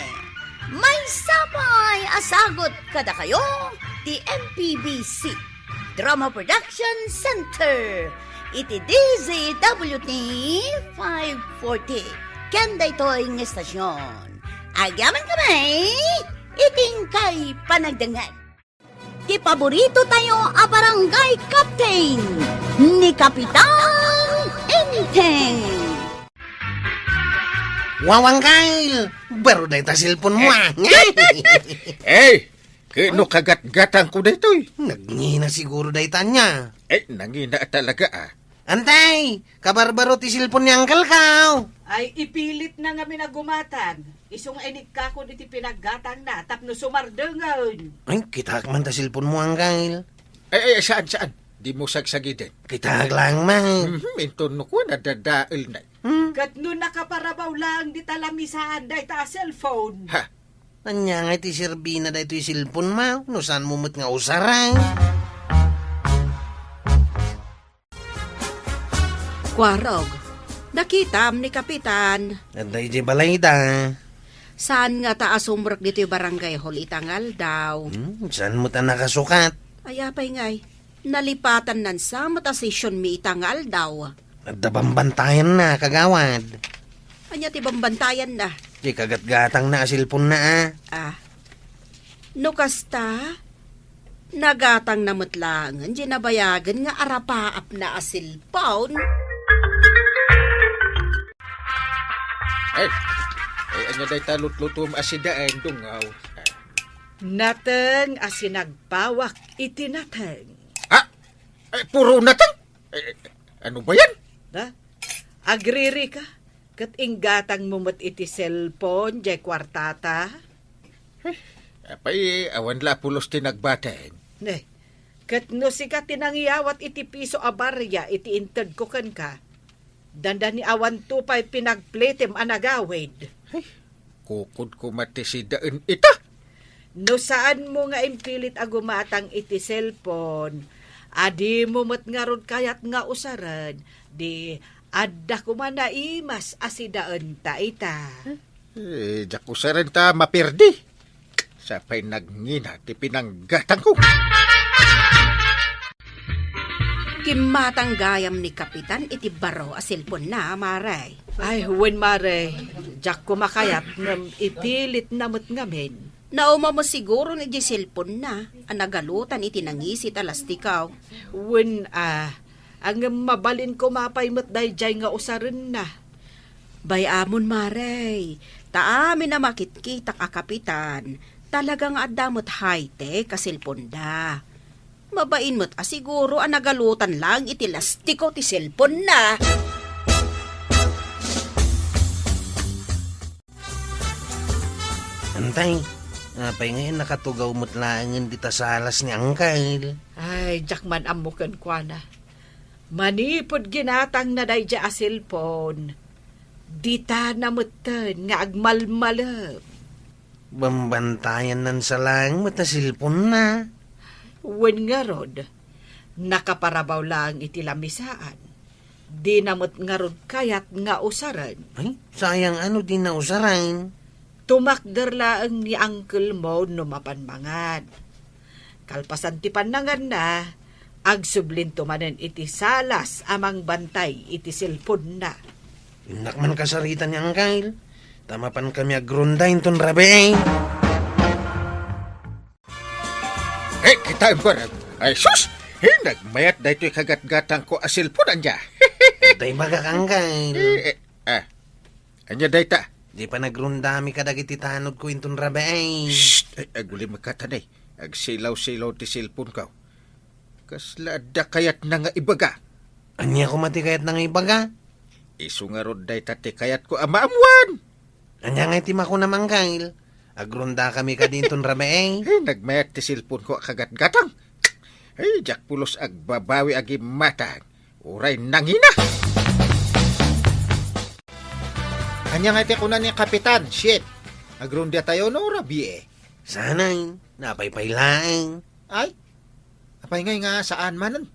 Maysa pay a sagut kadakayo ti M P B C Drama Production Center iti D Z W T five forty. Ken daytoy nga estasion, agyamankami iti inkay panagdengngeg. Ti paborito tayo a barangay captain, ni Kapitan Enteng. Wawang Kyle, baro dayta cellphone mo, ah. Eh, kano kagatgatangko daytoy? Nagngina siguro dayta ania. Eh, nangina talaga, ah. Antay, kabarbaro ti cellphone ni Uncle Kao. Ay, ipilitna ngamin a gumatang. Isu nga inikkakon iti pinaggatangna tapno sumardengen. Ay, kitaek man ta cellphone mo, Uncle. Ay, ay, saan, saan? Dimo sagsagiden. Kitaek laeng man. Mhm, inton no kuan, nadadaelna. Hmm? Ket no nakaparabaw laeng dita lamisaan dayta a cellphone. Ha? Ania nga iti serbina daytoy cellphone mo? No saanmo met nga usareng? Kuarog, nakitam ni Kapitan. Adda idiay balayda. Saan ngata a sumrek ditoy barangay hall ita nga aldaw? Hmm, saan met a nakasukat? Ay, apay ngay, nalipatannan sa met a sesionmi ita nga aldaw. Adda bambantayanna, kagawad. Ania ti bambantayanna? Ti kagatgatangna a cellphone-na, a. Ah. No kasta, nagatangna met laengen diay nabayagen nga arapaapna a cellphone. Ay, ay, ania dayta lutlutom a sidaen, Dungaw? Nateng a sinagpawak iti nateng. Ah, ay, puro nateng? Eh, ano ba yan? Ha? Agriri ka? Ket inggatangmo met iti cellphone, diay kuartata? Eh, apay, awan la pulos ti nagbaten. Ne, ket no sika ti nangiyawat iti piso a barya iti intedko kenka, dandani awanto pay pinagplitem a nagawid. Ay, kukod koma ti sidaen ita. No saanmo nga impilit a gumatang iti cellphone, a dimo met ngarud kayat nga usaren, di adda koma naimas a sidaenta ita. Eh, diak usaren ta maperdi. Sapay nagngina ti pinanggatangko. Kimmatang gayam ni Kapitan iti baro a cellphone-na, Mare. Ay, wen, Mare. Diak koma kayat ngem ipilitna met ngamin. Nauma met siguro ni di cellphone-na a nagalutan iti nangisit a lastikaw. Wen, a, ngem mabalin koma pay met daydiay nga usarenna. Bay-amon, Mare, ta amin a makitkitak a Kapitan, talaga nga adda met high-tech a cellphone-da. Mabain met a siguro a nagalutan laeng iti lastiko ti cellphone-na. Antay, apay ngay a nakatugaw met laengen dita salas ni Angkel? Ay, diak man ammo kenkuana. Manipud ginatangna daydiay a cellphone, ditana metten nga agmalmalem. Bambantayannan sa laeng met a cellphone-na. Wen ngarud, nakaparabaw laeng iti lamisaan. Dina met ngarud kayat nga usaren. Ay, sayang a no dina usaren. Tumakder laeng ni uncle mo no mapan mangan. Kalpasan ti pannanganna, agsublinto manen iti salas a mangbantay iti cellphone-na. Innak man kasarita ni Angkel, ta mapan kami agronda inton rabii. Eh, kitaem, Barag. Ay, sus! Eh, nagmayat daytoy kagatgatangko a cellphone, ania? Tay bagak, Angkel. Eh, eh, ah. Ania dayta? Di pa nagrundami kadagiti tanodko inton rabii. Shh! Ay, agulim ka, tanay. Agsilaw-silaw ti cellphone-ko. Kasla adda kayatna nga ibaga? Ania koma ti kayatna nga ibaga? Isu ngarud dayta ti kayatko a maammuan. Ania ngay ti makunam, Angkel? Agrundakami kadi inton rabii. Eh, nagmayat ti cellphone-ko a kagatgatang. Eh, diak pulos agbabawi a gimmatang. Uray nangina. Ania ngay ti kuna ni Kapitan, Chief? Agrundiatayo no rabii? Sanay, napaypay laeng. Ay, apay ngay nga saan manen?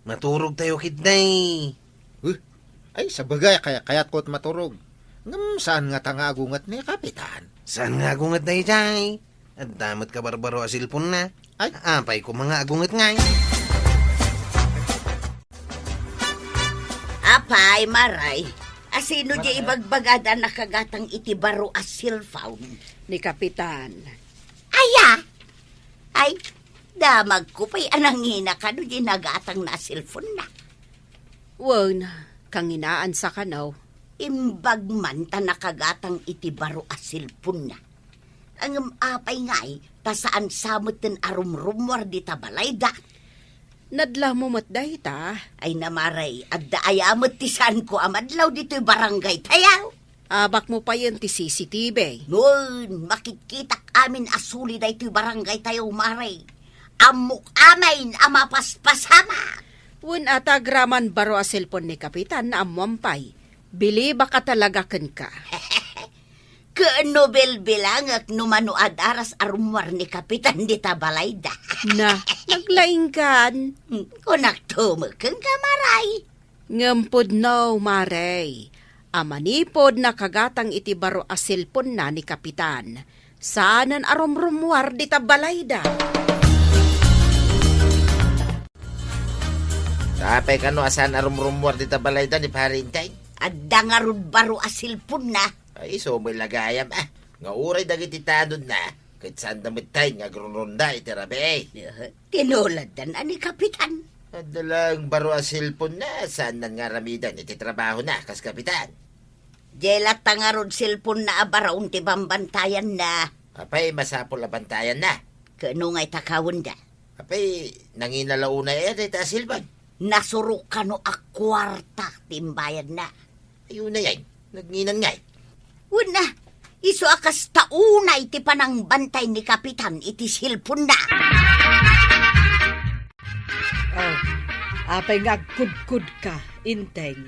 Maturog tayo ketdi. Huh? Ay, sabagay, kay-, kayatko ti maturog. Ngem saan ngata nga agunget ni Kapitan? Saan nga agunget daydiay? Adda met kabarbaro a cellphone-na. Ay. Apay koma nga agunget ngay? Apay, Maray, asino di ibagbagada nakagatang iti baro a cellphone? Ni Kapitan. Aya? Ay, damagko pay a nangina kano di nagatangna a cellphone-na. Wen, kanginaansa kano. Imbag man ta nakagatang iti baro a cellphone-na. Ngem apay ngay, ta saan sa metten a rumrummuar dita balayda? Nadlawmo met dayta? Ay, Maray, adda aya met ti saanko a madlaw ditoy barangaytayo? Abakmo payen ti C C T V. Wen, makitkitak amin a suli daytoy barangaytayo, Maray. Ammok amin a mapaspasamak. Wen, ata agraman baro a cellphone ni Kapitan, naammoan pay. Bilibak a talaga kenka. Ket no bilbilangek no mano a daras a rummuar ni Kapitan dita balayda. Na, naglaingkan. Hmm, kunakto met kenka, Maray. Ngem pudno, Maray, a manipud nakagatang iti baro a cellphone-na ni Kapitan, saanen a rumrummuar dita balayda. Apay kano a saan a rumrummuar dita balayda ni Pare Enteng? Adda ngarud baro a cellphone-na. Ay, isu met la gayam, a. Nga uray dagiti tanodna, ket saanda met nga agrunrunda iti rabii. Tinuladdan a ni Kapitan. Adda laeng baro a cellphone-na, saannan nga aramiden iti trabahona kas Kapitan. Diay latta ngarud cellphone-na a baro ti bambantayanna. Apay, masapul a bantayanna. Ket no ngay ta kawenda? Apay, nangina la unay aya dayta a cellphone? Nasurok kano a kuarta ti imbayadna. Ay, unay, ay, nagnginan ngay. Wen a, isu a kasta unay ti panangbantay ni Kapitan iti cellphone-na. Oh, apay nga agkudkodka, Enteng?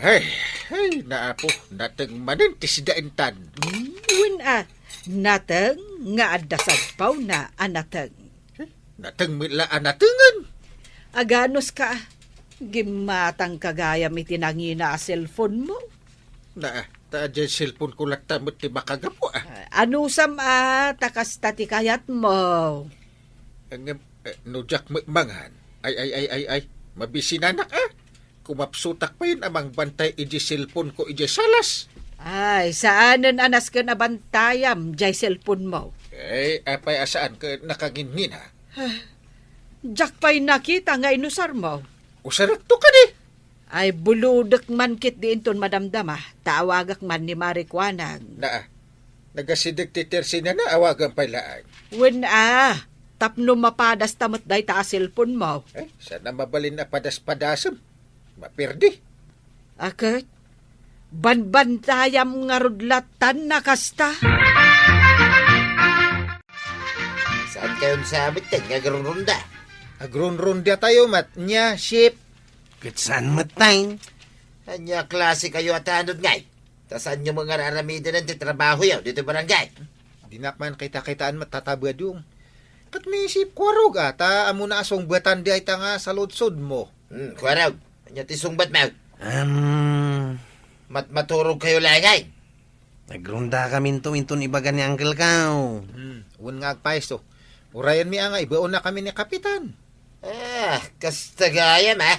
Ay, ay, naapo, nateng manen ti sida intan. Hmm, wen a, nateng nga adda sadpawna a nateng. Eh, nateng met la a natengen. Aganuska, gimmatangka gayam iti nangina a cellphone-mo. Na, ta diay cellphone-ko latta met ti makagapu, a. Ah, anusam a ta kasta ti kayatmo? Ngem, eh, no diak met mangan, ay, ay, ay, ay, ay, mabisinanak, a. Kumapsutak payen a mangbantay idiay cellphone-ko idiay salas. Ay, saanen a nasken a bantayam diay cellphone-mo. Eh, apay a saan ket nakangingina? Ah, diak pay nakita nga inusarmo. Usarekto kadi? Ay, bulodek man ketdi inton madamdama, ta awagak man ni Mari Kuanang. Naa, nagasideg ti tersinana, awagan pay laeng. Wen a, tapno mapadasta met dayta a cellphone-mo. Eh, saan a mabalin a padas-padasem? Mapirdi. A ket, banbantayam ngarud lattan a kasta. Saan kayon sa metten nga agrunrunda? Agrunrundatayo met nia, Chief. Ket saan metten? Ania klase kayo a tanod ngay? Ta saanyo met nga ar-aramiden ti trabahoyo ditoy barangay? Dinak man kita-kitaan met tatabadong. Ket ni Chief Kuarog a, ta ammona a sungbatan dayta nga saludsodmo. Hmm, Kuarog, ania ti sungbatmo? Am, matmaturog kayo laeng ngay. Nagrundakaminto inton ibaga ni Uncle-ko. Hmm, wen nga agpayso. Urayenmi a nga ibaonnakami ni Kapitan. Ah, kasta gayam, a.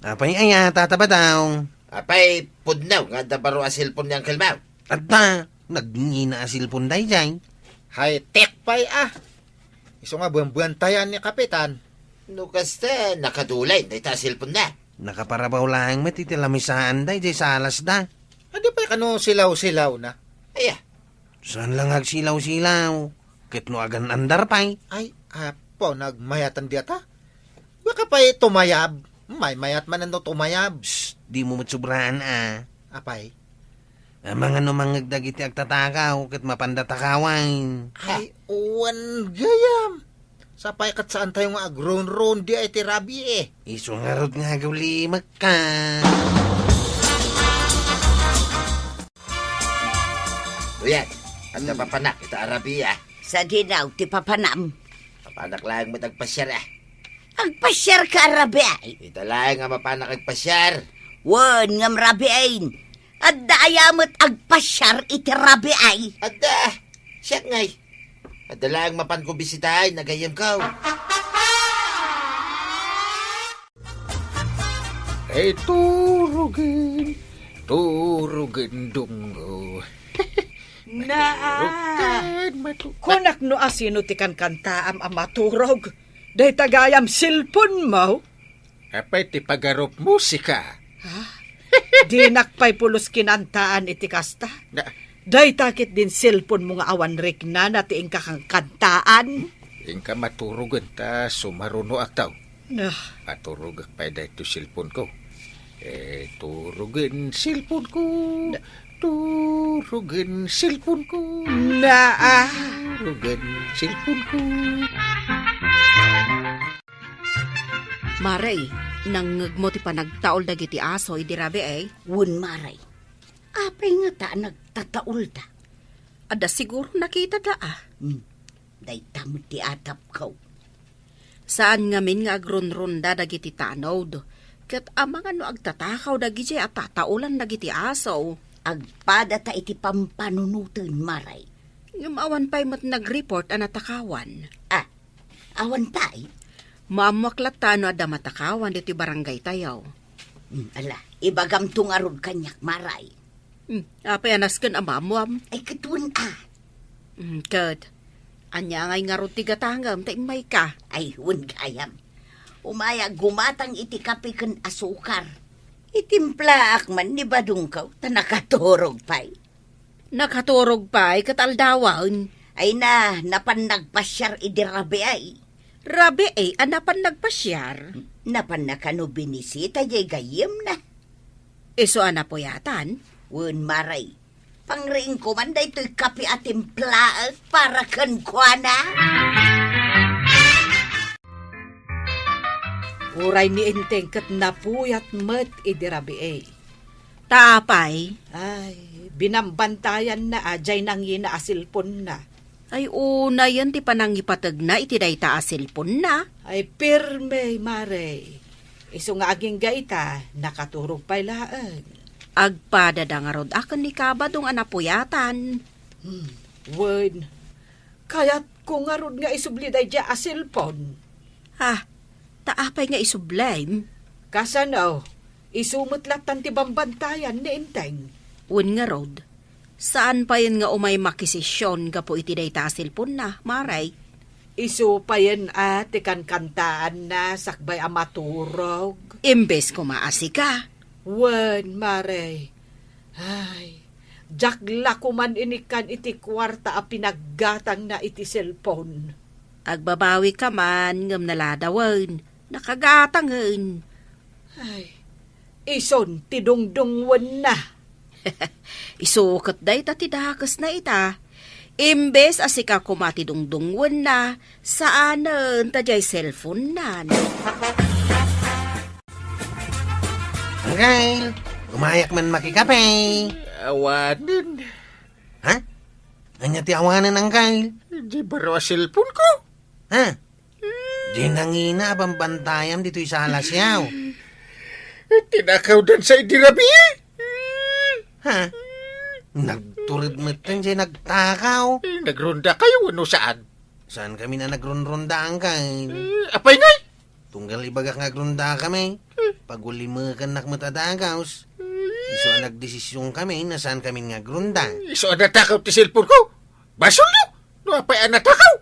Apay aya, Tata Badong? Apay, pudno nga adda baro a cellphone ni Uncle-mo? Adda, nagngina a cellphone daydiay. High-tech pay, a. Isu nga buanbuantayan ni Kapitan. No kasta, nakadulayen dayta a cellphone-na. Nakaparabaw laeng met iti lamisaanda idiay salasda. Adi pay kano silaw-silawna? Aya. Saan la nga agsilaw-silaw? Ket no agan-andar pay? Ay, apo, nagmayatan dayta? Baka pay tumayab. Maymayat man no tumayab. Shh, dimo met subraan, a. Apay? Amangan no mangngeg dagiti agtatakaw ket mapanda takawen. Ay, wen gayam. Sapay ket saantayo nga agrunrundi iti rabii. Isu ngarud nga agulimekka. Uyan, adda Hmm. papanak ita a rabii, ah. Sadino ti papanam? Papanak laeng met agpasiar, ah. Agpasiar ka a rabii, ay? Ita laeng a mapanak agpasiar. Wen, ngem rabii, ay. Adda aya met agpasiar iti rabii, ay? Adda, ah. Siak ngay. Adda laeng mapanko bisitaen, aggayyemko. Ay, turugen, turugen, Dunggo. Naa. Turugen, matu-, kunak no asino ti kankantaam a maturog. Dayta gayam cellphone mo? Apay ti pagarup musika? Ha? Dinak pay pulos kinantaan iti kasta. Na- Dayta ket din cellphone mo nga awan riknana ti inka kankantaan. Inka maturugen ta sumarunoak taw. Nah. Maturogak pay daytoy cellphone ko. Eh, turugen cellphone ko. Na- Turugen cellphone ko. Naa. Turugen cellphone ko. Mare, nangngegmo ti panagtaul dagiti aso idi rabii, eh? Wen, mare. Apay ngata a nagtataulda? Adda siguro nakitada, ah. Hmm. Dayta met ti atapko. Saan ngamin nga agrunrunda dagiti tanod, ket amangan no agtatakaw dagidiay a tataulan dagiti aso. Agpadata iti pampanunoten, mare. Ngem awan pay met nag-report a natakawan. Ah, awan pay? Maammoak latta no adda matakawan ditoy barangaytayo. Hmm, ala, ibagamto ngarud kaniak, mare. Hmm, apay a nasken a maammoam? Ay, ket wen a. Hmm, ket, ania ngay ngarud ti gatangem ta immayka? Ay, wen gayam. Umayak gumatang iti kape ken asukar. Itimplaak man ni badongko ta nakaturog pay. Nakaturog pay ket aldawen. Ay na, napan nagpasiar idi rabii, ay. Rabii a napan nagpasiar? Napan na kano binisita jay gayyemna. Isu a napuyatan? Wen, mare. Pangriingko man daytoy kape a timplaek para kenkuana. Uray ni Enteng ket napuyat met idi rabii. Ta apay? Ay, binambantayanna a jay nangina a cellphone-na. Ay, unayen ti panangipategna iti dayta a cellphone-na. Ay, pirme, mare. Isu nga agingga ita, nakaturog pay laeng. Agpadada ngarud a ken ni Kabadong a napuyatan. Hmm, wen. Kayatko ngarud nga isubli daydiay a cellphone. Ah, ta apay nga isublem? Kasano? Isu met lattan ti bambantayan ni Enteng. Wen ngarud, saan payen nga umay makisesion gapu iti dayta a cellphone-na, mare? Isu payen a ti kankantaanna sakbay a maturog. Imbes koma a sika. Wen, mare. Ay, diak la koman inikkan iti kuarta a pinaggatangna iti cellphone. Agbabawika man ngem naladawen, nakagatangen. Ay, isun ti dungdungwenna. Isu ket dayta ti dakesna ita. Imbes a sika koma ti dungdungwenna, saanen ta diay cellphone-nan. Angkel, umayak man makikape. Awanen. Ha? Ania ti awanen, Angkel? Di baro a cellphone-ko. Ha? Di nangina a bambantayam ditoy sala siaw. Tinakawdan sa idi rabii. Ha? Nagtured metten jay nagtakaw. Nagrondakayo wenno saan? Saan kami na nagronronda, Angkel? Eh, apay ngay? Tunggal ibagak nga agrondakami, pagulimekennak met a dakes. Isu a nagdesisionkami no saan kami nga agronda. Isu a natakaw ti cellphone-ko. Basolyo! No apay a natakaw?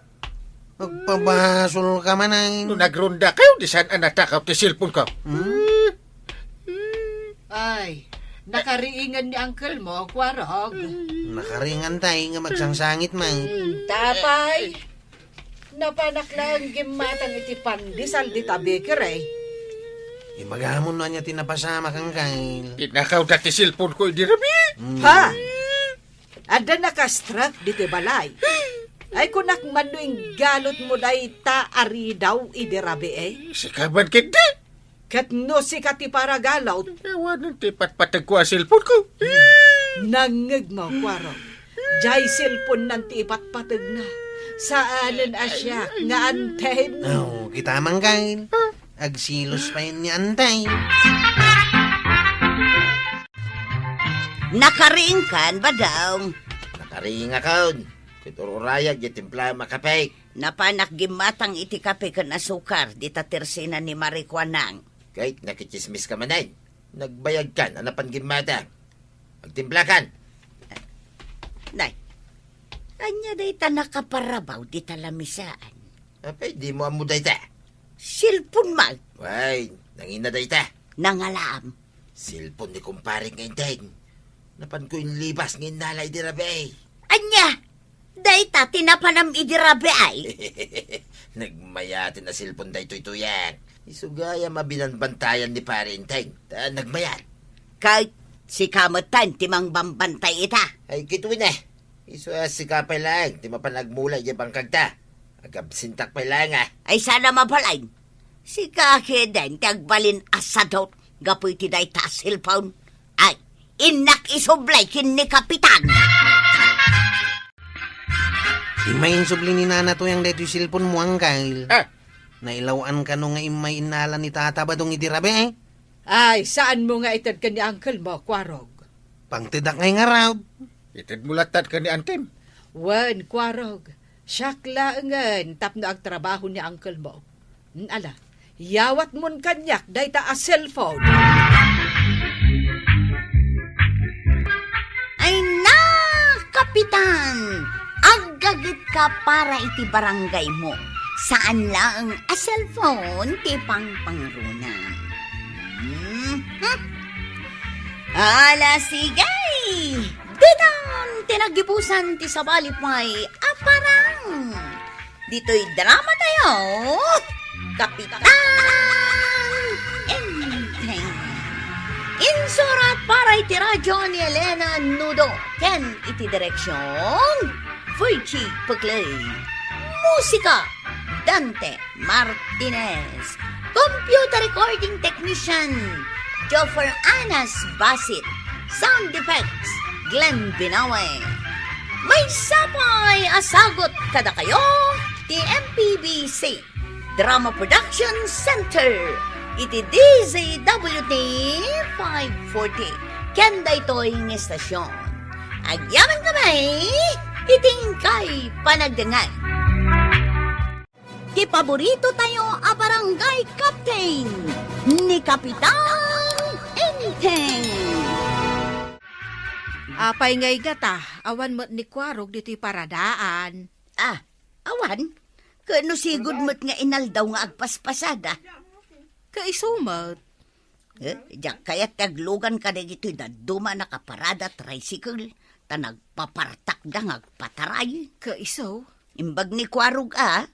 Agpabasolka man ay. No nagrondakayo, di saan a natakaw ti cellphone-ko. Hmm? Ay, nakariingan ni uncle mo, Kuarog. Nakariingan tay nga magsangsangit man. Hmm, tapay. Napanak laeng gimmatang iti pandesal dita bakery. Ibagamon no ania ti napasamak, Angkel. Tinakawda ti cellphone-ko idi rabii. Hmm. Ha? Adda nakastrek ditoy balay. Ay, kunak man no inggalotmo dayta a ridaw idi rabii, eh. Sika man ketdi. Ket no sika ti paragalot. Awanen ti patpategko a cellphone-ko. Nangngegmo, Kuarog. Jay cellphone-nan ti ipatpategna. Saanen a siak nga anten. Oh, kita man, Kyle. Agsilos pay ni anten. Nakaringkan, Badong. Nakaringakon. Ket ur-urayag diay timplam a kape. Napanak gimmatang iti kape ken asukar dita tersena ni Marikuanang. Ket nakitsismiska manen. Nagbayadkan a napan gimmatang. Agtimplakan. Nay, ania dayta nakaparabaw dita lamisaan? Apay, dimo ammo dayta? Cellphone man. Way, nangina dayta. Nangalaam. Cellphone ni kumpare nga Enteng. Napanko inlibas nga innala idi rabii. Ania? Dayta ti napanam idi rabii? Nagmayaten a cellphone daytoy, Tuyang. Isu gayam a binanbantayan ni Pare Enteng. Ta nagmayat. Ket sika metten ti mangbambantay ita. Ay, kitaem a. Isu a sika pay laeng ti mapan agmula idiay bangkagta. Agabsentak pay laeng a. Ay, saan a mabalin. Sika ketdin ti agbalin a sadot gapu iti dayta a cellphone. Ay, innak isublay ken ni Kapitan. Immay insubli ni Nana Tuyang daytoy cellphone-mo, Angkel. Ah! Nailaw-an kano nga immay innala ni Tata Badong idi rabii, eh? Ay, saanmo nga ited ken ni uncle-mo, Kuarog? Pangtedak ngay ngarud. Itedmo latta ken ni antem. Wen, Kuarog. Siak laengen tapno agtrabaho ni uncle-mo. Hmm, ala, yawatmon kaniak dayta a cellphone. Ay na, Kapitan! Aggagetka para iti barangaymo. Saan laeng a cellphone ti pangpangrunam. Mhm. Ala, sige! Ditan ti naggibusan ti sabali pay a parang. Ditoy drama tayo, Kapitan Enteng. Insurat para iti radyo ni Elena Nudo ken iti direksyon, Virgie Peclay. Musika, Dante Martinez. Computer recording technician, Joffer Anas Basit. Sound effects, Glenn Binawe. Maysa pay a sagut kadakayo ti M P B C Drama Production Center iti D Z W T five forty ken daytoy nga estasyon. Agyamankami iti inkay panagdengngeg. Ti paborito tayo a barangay captain, ni Kapitan Enteng. Apay ngay ngata, awan met ni Kuarog ditoy paradaan? Ah, awan. Ket no sigud met nga inaldaw nga agpaspasada. Kaisu met. Eh, diak kayat ti aglugan kadagitoy dadduma a nakaparada tricycle, ta nagpapartakda nga agpataray. Kaisu? Imbag ni Kuarog a,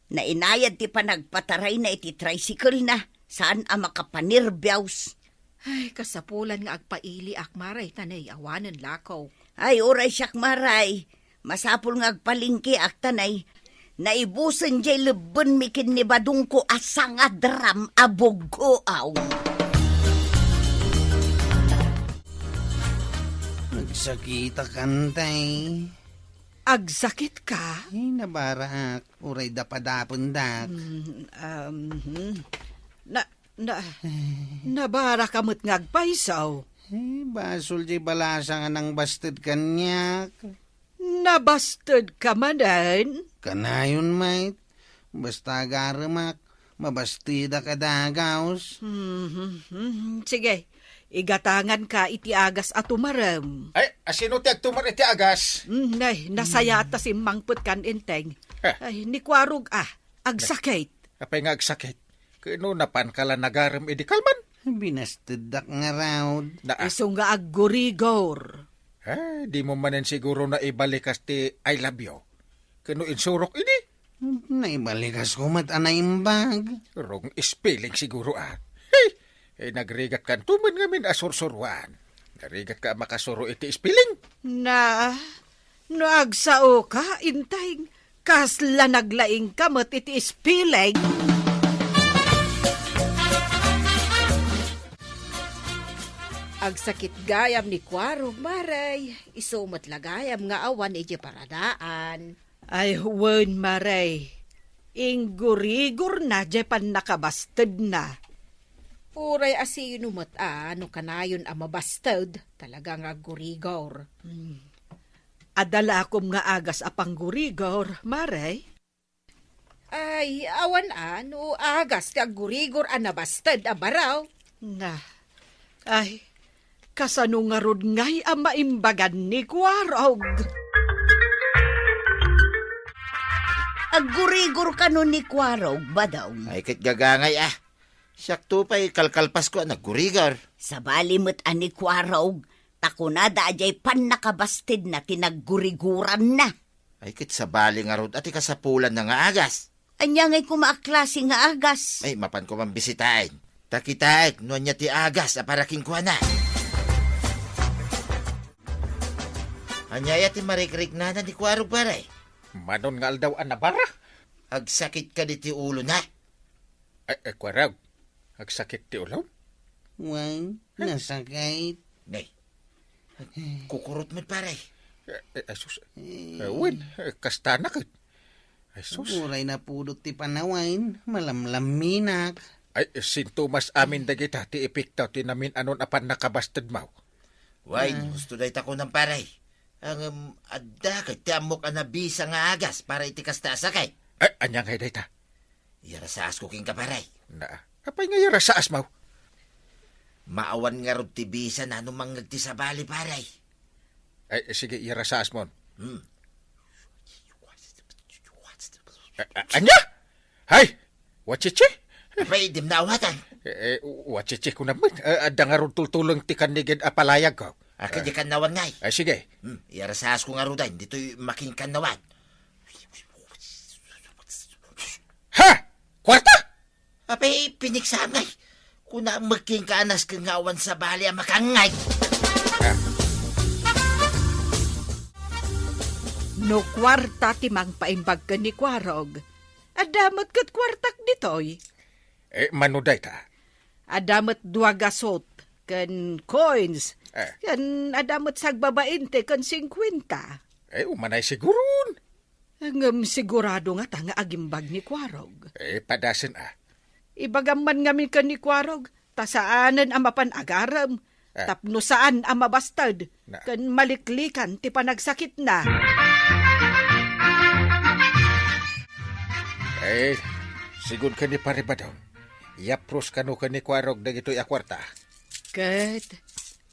nainayad ti panagpatarayna iti tricycle-na, saan a makapanirbiaus. Ay, kasapulan nga agpailiak, Maray, ta nay awanen lakok. Ay, uray siak, Maray. Masapul nga agpalengkeak ta nay, naibusen jay lebbenmi ken ni Badongko a sangadram a buggoaw. Nagsakitak, Antay. Agsakitka? Ay, nabaraak. Uray dapadapendak. Mm, um, hmm. Na, na, nabaraka met nga agpayso. Ay, basol jay balasang a nangbasted kaniak. Nabastedka manen? Kanayon met. Basta agaremak, mabastedak a dagaus. Mhm, mhm. Sige, igatanganka iti agas a tumarem. Ay, asino ti agtumar iti agas? Mm, nay, nasayaat ta simmangpet kan Enteng. Eh. Ay, ni Kuarog a, agsakit. Apay nga agsakit? Ket no napanka la nagarem idi kalman? Binasteddak ngarud. Na, ah. Isu nga aggurigor. Eh, dimo manen siguro naibalikas ti I love you. Ket no insurok idi? Naibalikas ko met a naimbag. Wrong spelling siguro, ah. Hey! Eh, nagrigatkan tumen ngamin a sursuruan. Narigatka a makasuro iti spelling? Na, no agsaoka, Enteng, kasla naglaingka met iti spelling. Agsakit gayam ni Kuarog, Mare. Isu met la gayam nga awan idiay paradaan. Ay, wen, Mare. Inggurigorna diay pannakabastedna. Uray a sino met a no kanayon a mabasted, talaga nga aggurigor. Hmm. Adda la akom nga agas a panggurigor, Mare. Ay, awan a no agas ti aggurigor a nabasted a baro. Nga. Ay, kasano ngarud ngay a maimbagan ni Kuarog? Aggurigor kano ni Kuarog, Badong? Ay, ket gagangay a. Siakto pay kalkalpasko a naggurigor. Sabali met a ni Kuarog, ta kunada a diay pannakabastedna ti nagguriguranna. Ay, ket sabali ngarud a ti kasapulanna nga agas. Ania ngay koma a klase nga agas? Ay, mapanko man bisitaen. Ta kitaek no ania ti agas a para kenkuana. Ania aya ti marikriknana ni Kuarog, Pare? Manon nga aldaw a nabara? Agsakit kadi ti ulona? Ay, ay, Kuarog, agsakit ti ulom? Wen, nasakit. Nay, kukurot met, Pare. Eh, eh, ay, sus. Eh. Eh, wen, eh, kastana ket. Ay, sus. Uray napudot ti panawen, malamlaminak. Ay, sintomas amin dagita ti epekto ti namin-anon a pannakabastedmo. Wen, ah, husto dayta kunam, Pare. Ngem, adda ket ti ammok a nabisa nga agas para iti kasta a sakit. Ay, ania ngay dayta? Iyarasaasko kenka, Pare. Na, apay nga iyarasaasmo? Maawan ngarud ti bisana no mangngeg ti sabali, Pare. Ay, sige, iyarasaasmon. Hmm. A-, a-, ania? Hay! Watsitsi? Apay, dim naawatan. Eh, eh, watsitsi ko naman. Eh, adda ngarud tultulong ti kannigid a palayag ko. Ket di kannawan ngay. Ay, sige. Hmm, iyarasaasko ngaruden ditoy makinkannawan. Ha? Kuarta? Apay, piniksaam ngay. Kuna met kenka a nasken nga awan sabali a makangngeg. Ah. No kuarta ti mangpaimbag ken ni Kuarog, adda met ket kuartak ditoy. Eh, mano dayta? Adda met dua gasut ken coins, eh, ken adda met sagbabainte ken singkuenta. Eh, umanay siguron. Ngem sigurado ngata nga agimbag ni Kuarog? Eh, padasen a. Ibagam man ngamin ken ni Kuarog, ta saanen a mapan agarem, eh, tapno saan a mabasted, na, ken maliklikan ti panagsakitna. Eh, sigud ken ni Pare Badong, iyapros kano ken ni Kuarog dagitoy a kuarta. Ket,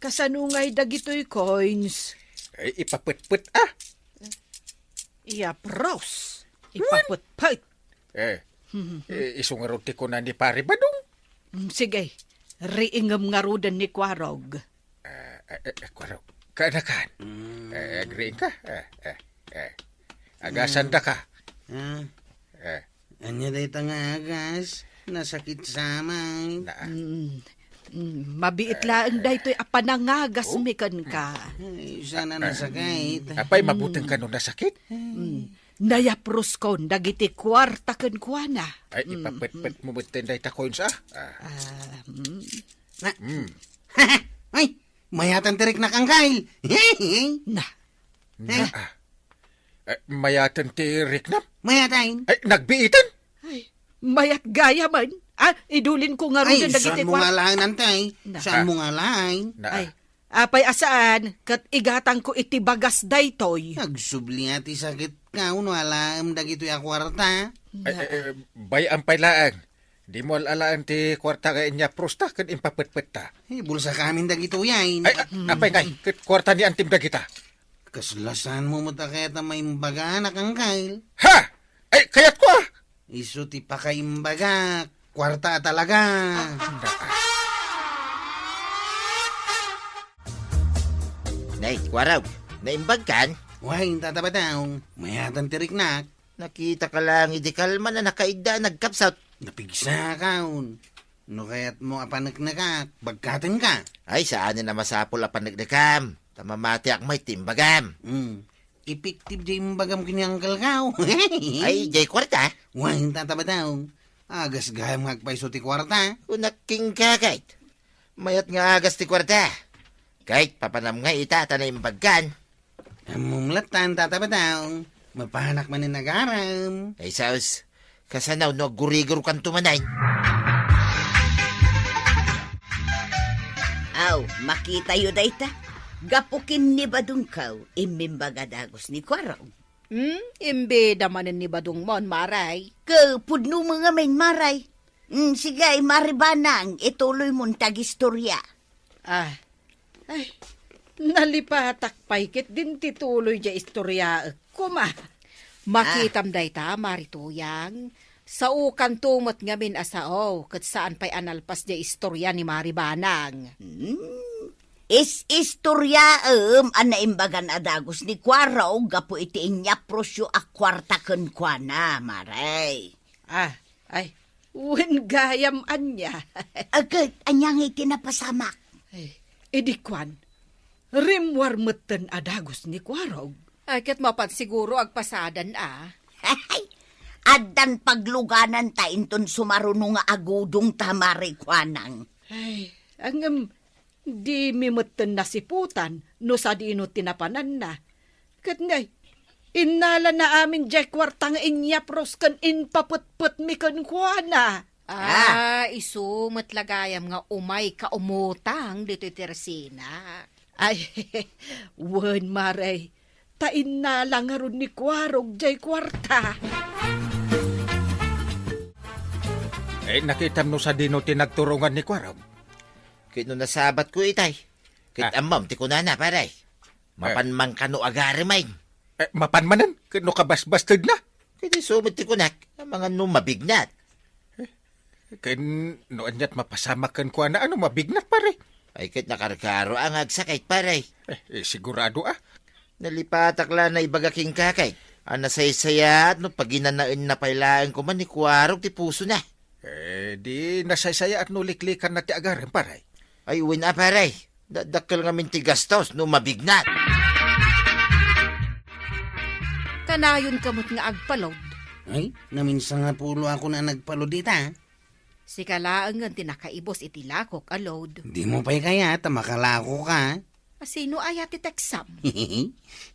kasano ngay dagitoy coins? Eh, ipapetpet a. Iyapros. Wen. Ipapetpet. Eh, mhm, eh, isu ngarud ti kuna ni Pare Badong. Mm, sige, riingem ngaruden ni Kuarog. Eh, eh, eh, Kuarog, kaanakan. Mm. Eh, agriing ka? Eh, eh, eh. Agasanda ka. Ah. Eh. Ania dayta nga agas? Nasakit sa amin. Na. Mm, mm, mabiit laeng daytoy a panangagasmi kenka. Ay, sana nasakit. Apay, mabuteng kano nasakit? Mm. Nayapruskon dagiti kuarta kenkuana. Ay, mm, ipapetpet mo metten dayta coins, ah. Ah. Ah, mm. Na. Mm. Ay, mayatan ti riknak, Angkel. Na. Na, ah. Eh, mayaten ti riknam? Mayat, ay. Ay, nagbiiten? Ay, mayat gayam. Ah, idulin ko ngaruden dagiti kuarta. Ay, saan mo nga laeng, Antay? Na. Saan mo nga laeng? Na. Ay, apay a saan, ket igatangko iti bagas daytoy. Agsubli a ti sakit ka, no alaem dagitoy a kuarta. Ay, eh, eh, bay-am pay laeng. Dimo al-alaen ti kuarta nga inyaprusta ken impapetpetta. Eh, bulsakamin dagitoy, ay. Ay, a-, apay ngay, ket kuarta ni antim dagita? Kasla saan mo met a kayat a maimbaganak, Angkel? Ha! Ay, kayatko, ah! Isu ti pakaimbaga, kuarta a talaga. Nay, Kuarog, naimbagkan? Wen, Tata Badong, mayatan ti riknak. Nakitaka laeng idi kalman a nakaidda a nagkapsut. Napigsakon. No kayatmo a paneknekak, bagkatenka. Ay, saanen a masapul a paneknekam. Ta mamatiak met ti imbagam. Hmm. Epektibo ti imbagam ken ni Angkelko. Ay, diay kuarta? Wen, Tata Badong. Agas gayam nga agpayso ti kuarta. Kunak kenka ket. Mayat nga agas ti kuarta. Kay, papanam nga ita, ta naimbagkan. Ammom latta, Tata Badong. Mapanak manen agarem. Ay, saos. Kasano no aggurigurkanto manen? Aw, makitayo dayta. Gapu ken ni Badongko, immimbag a dagus ni Kuarog. Hmm, imbida manen ni Badongmon, Maray. Ket pudno met ngamin, Maray. Hmm, sige, Mari Banang, ituloymon ti agistorya. Ah, ay, nalipatak pay ketdin ti tuloy diay istoryaek koma. Ah. Makitam dayta, Mari Tuyang. Saokanto met ngamin a sao, ket saan pay a nalpas diay istorya ni Mari Banang. Hmm? Is-istoryaem a naimbagan a dagus ni Kuarog gapu iti inyaprosyo a kuarta kenkuana, Maray. Ah, ay, wen gayam ania. Agay, ania nga iti napasamak? Ay, idi kuan, rimmuar metten a dagus ni Kuarog. Ay, ket mapan siguro agpasadan a. Addan paglugananta inton sumaruno nga agudongta, Mari Kuanang. Ay, ngem, dimi metten nasiputan no sadino ti napananna. Ket ngay, innalana amin diay kuarta nga inyapros ken impapetpetmi kenkuana. Ah, ah, isu met la gayam nga umayka umutang ditoy tersina. Ay, wen, Maray, ta innala ngarud ni Kuarog diay kuarta. Eh, nakitam no sadino ti nagturongan ni Kuarog? Ket no nasabatko itay, ket ah, ammom ti kunana, pare. Mapan man kano agarem ay. Eh, mapan manen, ket no kabasbastedna? Ket isu met ti kunak, amangan no mabignat. Eh, ken no aniat mapasamak kenkuana, ano mabignat, pare? Ay, ket nakarkaro a nga agsakit, pare. Eh, eh, sigurado, ah. Nalipatak la naibaga kenka, kay a nasaysayaat no paginanaenna pay laeng koma ni Kuarog ti pusona. Eh, di nasaysayaat no liklikanna ti agarem, pare. Ay, wen a, pare. Da-, dakkel ngamin ti gastos no mabignat. Kanayonka met nga agpa-load. Ay, naminsan nga pulo ako na nagpa-load ita. Sika laengen ti nakaibus iti lakok a load. Dimo pay kayat a makalakoka? A, sino aya ti teksam?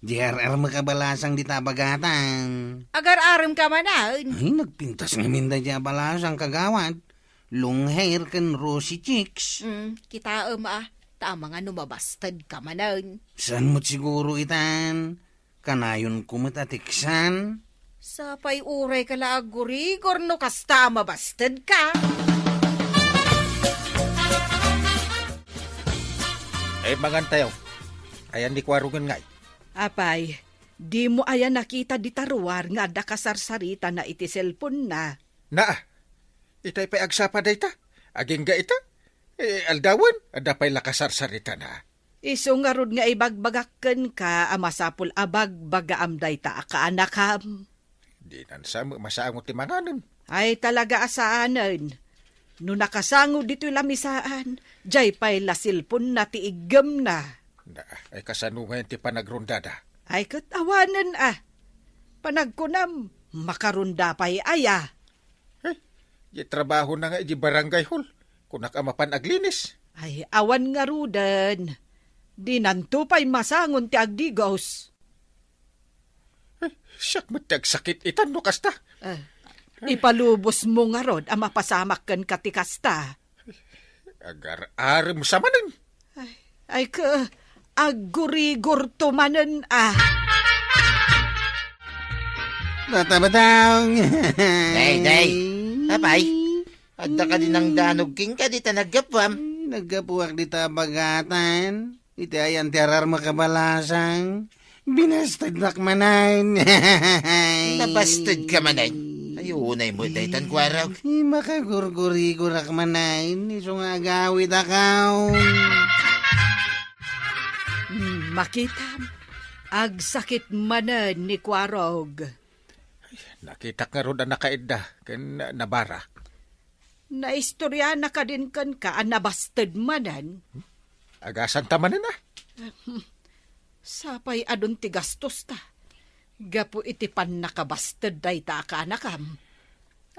Di ar-armek a balasang dita bagatan. Agar-aremka manen? Ay, nagpintas ngamin daydi a balasang, kagawad. Long hair ken rosy cheeks. Mm, kitaem a, ta amangan no mabastedka manen. Saan met siguro itan? Kanayonko met a teksan. Sapay urayka la aggurigor no kasta a mabastedka. Ay, mangan tayo. Ayan ni Kuarongen ngay. Apay, dimo aya nakita dita ruar nga adda kasarsaritana iti cellphone-na? Naa, itay pay agsapa dayta. Agingga ita. Eh, aldawen, adda pay la kasarsaritana. Isu ngarud nga ibagbagak kenka a masapul a bagbagaam dayta a kaanakam. Dinan sa met masango ti manganen. Ay, talaga a saanen. No nakasango ditoy lamisaan, diay pay la cellphone-na ti iggemna. Na, ay, kasano ngayon ti panagrondada? Ay, ket awanen a. Panagkunam, makaronda pay aya. Eh, di trabaho na nga idi barangay hall. Kunak a mapan aglinis. Ay, awan ngaruden. Dinanto pay masangon ti agdigos. Eh, siak met ti agsakit itan no kasta. Eh, ipalubos mo ngarud a mapasamak kenka ti kasta. Agar-arem sa manen. Ay, ay ka, aggurigor to manen, ah. Bata-batang. Day, day. Apay, adda ka dinang danog kenka dita naggapuam? Ay, naggapuak dita bagatan. Iti ayan ti arar makabalasang. Binastednak manen. Nabasted ka manen? Ay, unay mo daytan, Kuarog. Ay, makagurgurigorak manen. Isu nga agawid akaw. Hmm, makitam. Agsakit manen ni Kuarog. Nakitak ngarud a nakaidda ken nabara. Naistoriana kadin kenka a nabasted manen? Agasanta manen, ah? Sapay adun ti gastosta. Gapu iti pannakabasted dayta a kaanakam.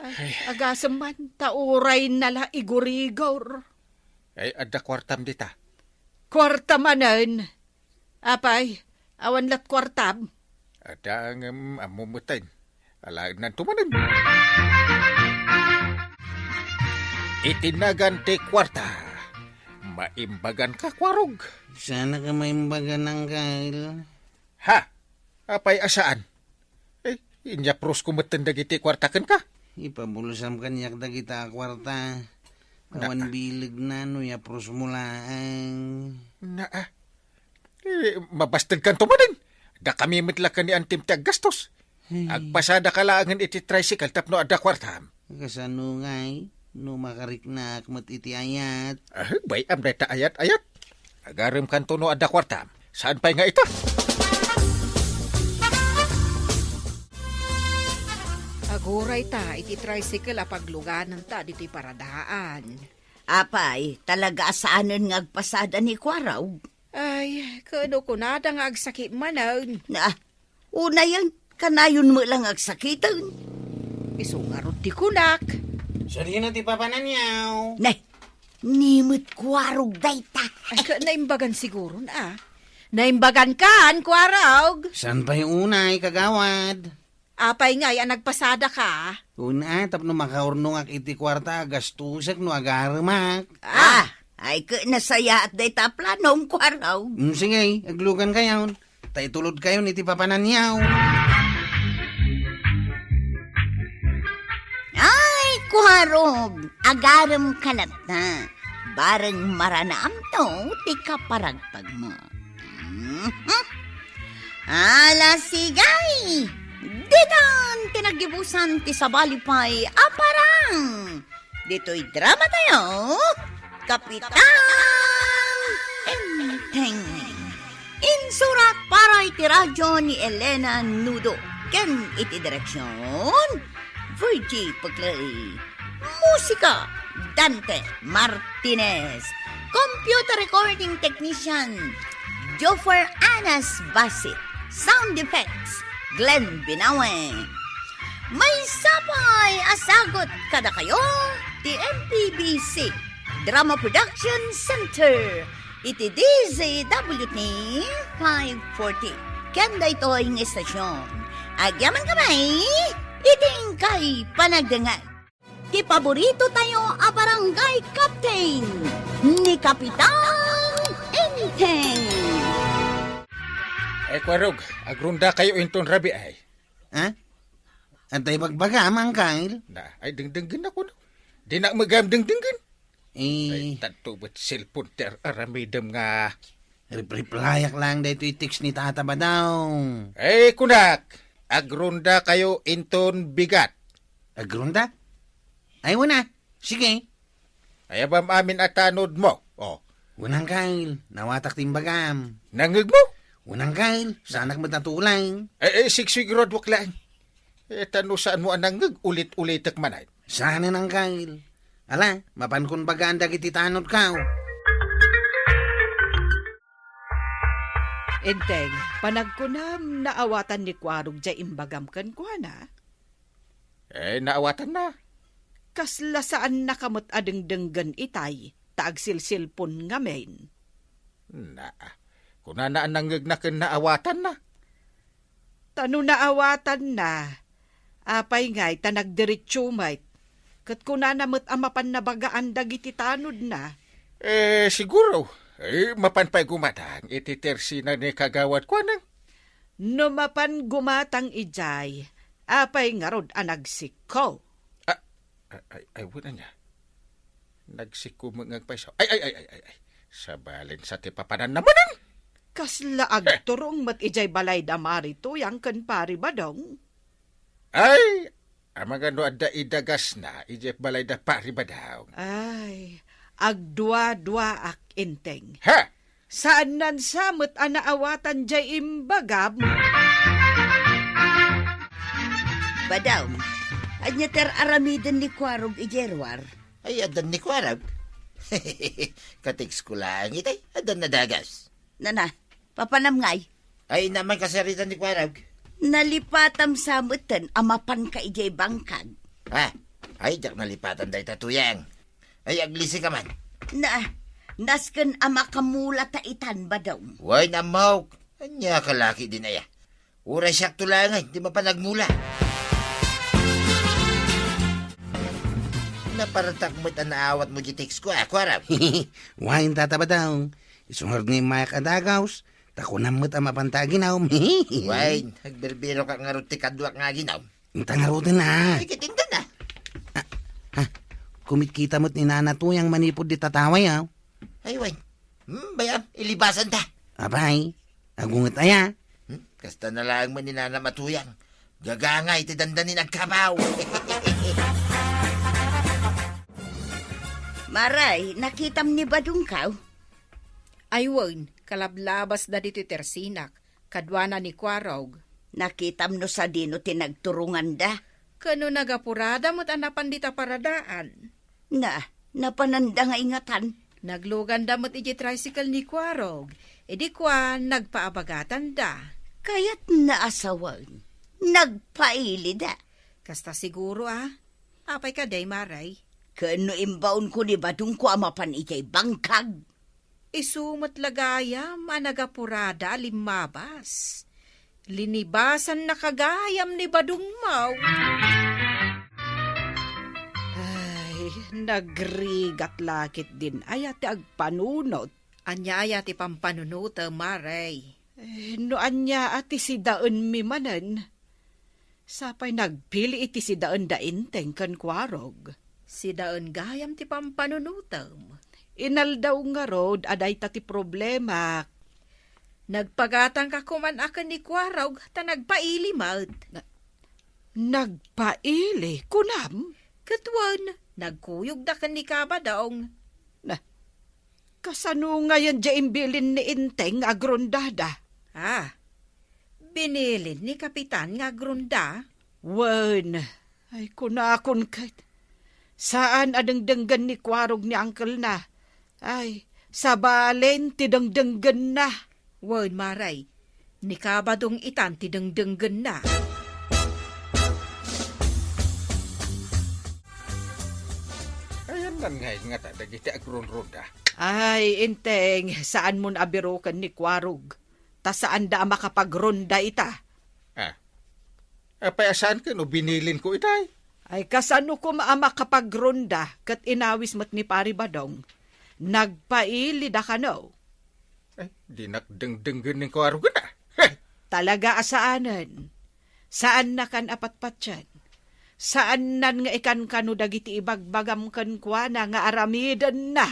Ay, ay, agasem man, ta uray na la igurigor. Ay, adda kuartam dita. Kuarta manen. Apay, awan lat kuartam? Adda ngem ammo metten. Alaennanto manen. Iti nagan ti kuarta, maimbaganka, Kuarog. Saan a maimbagan, Angkel. Ha? Apay a saan? Eh, inyaprosko metten dagiti kuarta kenka. Ipabulsam kaniak dagita a kuarta. Awan bilegna no iyaprosmo laeng. Naa. Eh, mabastegkanto manen. Dakami met la ken ni Antim ti aggastos. Hey. Agpasadaka laengen iti tricycle tapno adda kuartam. Kasano ngay no makariknak met iti ayat? Ah, bay-am dayta ayat-ayat. Agaremkanto no adda kuartam. Saan pay nga ita? Aguray ta iti tricycle a paglugananta ditoy paradaan. Apay, talaga a saanen nga agpasada ni Kuarog? Ay, kano kunada nga agsakit manen? Na, unayen, kanayon met la nga agsakiten. Isu ngarud ti kunak. Sadino ti papananyaw? Ne, ni met Kuarog dayta. Ay, ka, naimbagan siguron, a. Naimbagan kan, Kuarog. Saan pay unay, kagawad? Apay ngay a nagpasadaka? Una, tapno makaurnongak iti kuarta a gastosek no agaremak. Ah, ay ket nasayaat dayta a planom, Kuarog. Mm, sige, aglugankayon. Ta itulodkayon iti papananyaw. Ay, Kuarog, agaremka latta. Bareng maranaamto ti kaparagpagmo. Mhm. Ala, sigay! Ditan ti naggibusan ti sabali pay a parang. Ditoy drama tayo, Kapitan Enteng. Insurat para iti radyo ni Elena Nudo. Ken iti direksyon, Virgie Paglae. Musika, Dante Martinez. Computer recording technician, Joffer Anas Basit. Sound effects, Glenn Binawe. Maysa pay a sagut kadakayo ti M P B C Drama Production Center iti D Z W T five forty. Ken daytoy nga istasyon, agyamankami iti inkay panagdengngeg. Ti paborito tayo a barangay captain, ni Kapitan Enteng. Ay, Kuarog, agrunda kayo inton rabii ay. Ha? Adda ibagbagam, Angkel? Na, ay, dengdenggen ako, no? Di na magam dengdenggen. Eh. Ay, tadto met cellphone ti ar-aramidem nga. Rep-, replyak lang daytoy text ni Tata Badong. Eh, kunak, agrunda kayo inton bigat. Agrunda? Ay, wala. Sige. Ay, abam amin a tanod mo. Oh. Wala, Angkel. Nawatak ti imbagam. Nangngeg mo? Wala, Angkel. Saanak met a tulay. Eh, eh, sigsiguradok lang. Eh, ta no saan mo a nangngeg, ulit-ulitek man ay. Saan, Angkel? Ala, mapankon bagaan dagiti tanodko. Enteng, panagkunam naawatan ni Kuarog jay imbagam kenkuana? Eh, naawatanna. Kasla saannaka met a dengdenggen itay, ta agsilsilpon ngamin. Na, kunana a nangngegna ken naawatanna. Ta no naawatanna, apay ngay ta nagdiretso met, ket kunana met a mapan nabagaan dagiti tanodna. Eh, siguro. Eh, mapan pay gumatang iti tersina ni kagawad kuanang. No mapan gumatang idiay, apay ngarud a nagsikko? Ah, ay, ay, ay, wala niya. Nagsikko met nga agpayso. Ay, ay, ay, ay, ay, ay. Sabalen sa ti papananna manen. Kasla agturong met idiay balay da Mari Tuyang ken Pari Badong. Ay, amagano adda idagasna idiay balay da Pari Badong. Ay, agdua-duaak, Enteng. Ha? Saannan sa met a naawatan jay imbagam. Badong, ania ti ar-aramiden ni Kuarog idiay ruar? Ay, addan ni Kuarog. Katext ko lang itay, addan nadagas. Nana, papanam ngay? Ay, naman kasaritan ni Kuarog. Nalipatam sa meten a mapanka idiay bangkag. Ha? Ay, diak nalipatan dayta, Tuyang. Ay, aglisi ka man. Na, Nasken a makamula ta itan, Badong. Wen, ammok. Ania ka laki din aya? Uray siak to laengen ti mapan agmula. Naparatak met a naawatmo di text ko, a, kuarog. Wen, Tata Badong. Isu ngarud nga immayak a dagaus, ta kunam met a mapanta aginum. Wen, agbirbirok ngarud ti kaduak nga aginum. Inta ngaruden, a. Ay, ket inta na. Ah, ah, kumitkita met ni Nana Tuyang manipud di tataway, a. Ay, wen. Hmm, bay-am, ilibasanta. Apay, agunget aya? Hmm, kasta na laeng met ni Nana Tuyang. Gagangay ti dandanin agkabaw. Maray, nakitam ni Badongko? Ay, wen, kalablabasda ditoy tersinak. Kaduana ni Kuarog. Nakitam no sadino ti nagturonganda? Ken no nagapurada met a napan dita paradaan? Na, napananda nga ingatan. Nagluganda met idiay tricycle ni Kuarog. Idi kuan, nagpaabagatanda. Kayatna a sawen, nagpailida. Kasta siguro, a. Apay kadi, Maray? Ken no imbaonko ni Badongko a mapan idiay bangkag? Isu met la gayam a nagapurada a limmabas. Linibasannaka gayam ni Badongmo. Ay, nagrigat la ketdin aya ti agpanunot. Ania aya ti pampanunotem, Maray? Eh, no ania a ti sidaenmi manen? Sapay nagpili iti sidaenda Inteng ken Kuarog. Sidaen gayam ti pampanunotem. Inaldaw ngarud a dayta ti problemak. Nagpagatangka koman a ken ni Kuarog ta nagpaili met. Na-, nagpaili, kunam? Ket wen, nagkuyogda ken ni Kabadong. Na, Kasano ngayen diay imbilin ni Inteng nga agrondada? Ah, binilin ni Kapitan nga agronda? Wen, ay kunakon ket, saan a dengdenggen ni Kuarog ni angkelna. Ay, sabalen ti dengdenggenna. Wen, Maray, ni Kabadong itan ti dengdenggenna. Ayanna ngay ngata dagiti agrunrunda? Ay, Inteng, saanmon a biroken ni Kuarog, ta saanda a makapagronda ita. Ah, apay a saan ken no binilinko itay? Ay, kasano koma a makapagronda ket inawis met ni Pari Badong? Nagpailida kano? Ay, dinak dengdenggen ni Kuarog a. Talaga a saanen. Saannakan a patpatien. Saannan nga ikankano dagiti ibagbagam kenkuana nga aramidenna.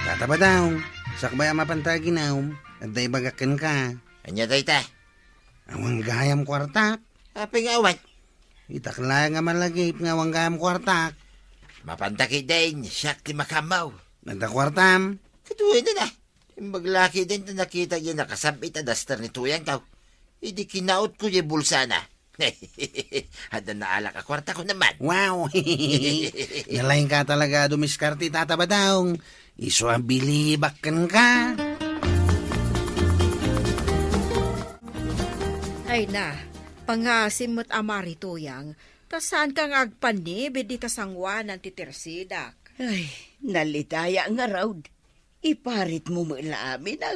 Tata Badong, sakbay a mapanta aginum, adda ibagak kenka. Ania dayta? Awan gayam kuartak. Apay nga awan? Itak laeng a malagip nga awan gayam kuartak. Mapanta ketdin, siak ti makaammo. Adda kuartam? Ket wen a. Imbag la ketdin ta nakitak diay nakasab-it a daster ni Tuyangko. Idi kinautko diay bulsana. Adda naalak a kuarta, kunam man. Wow! Nalaingka talaga a dumiskarte, Tata Badong. Isu a bilibak kenka. Ay na, pangasim met a Mari Tuyang, ta saanka nga agpannibid dita sangoanan ti tersidak. Ay, nalidaya ngarud. Iparitmo met la amin, a.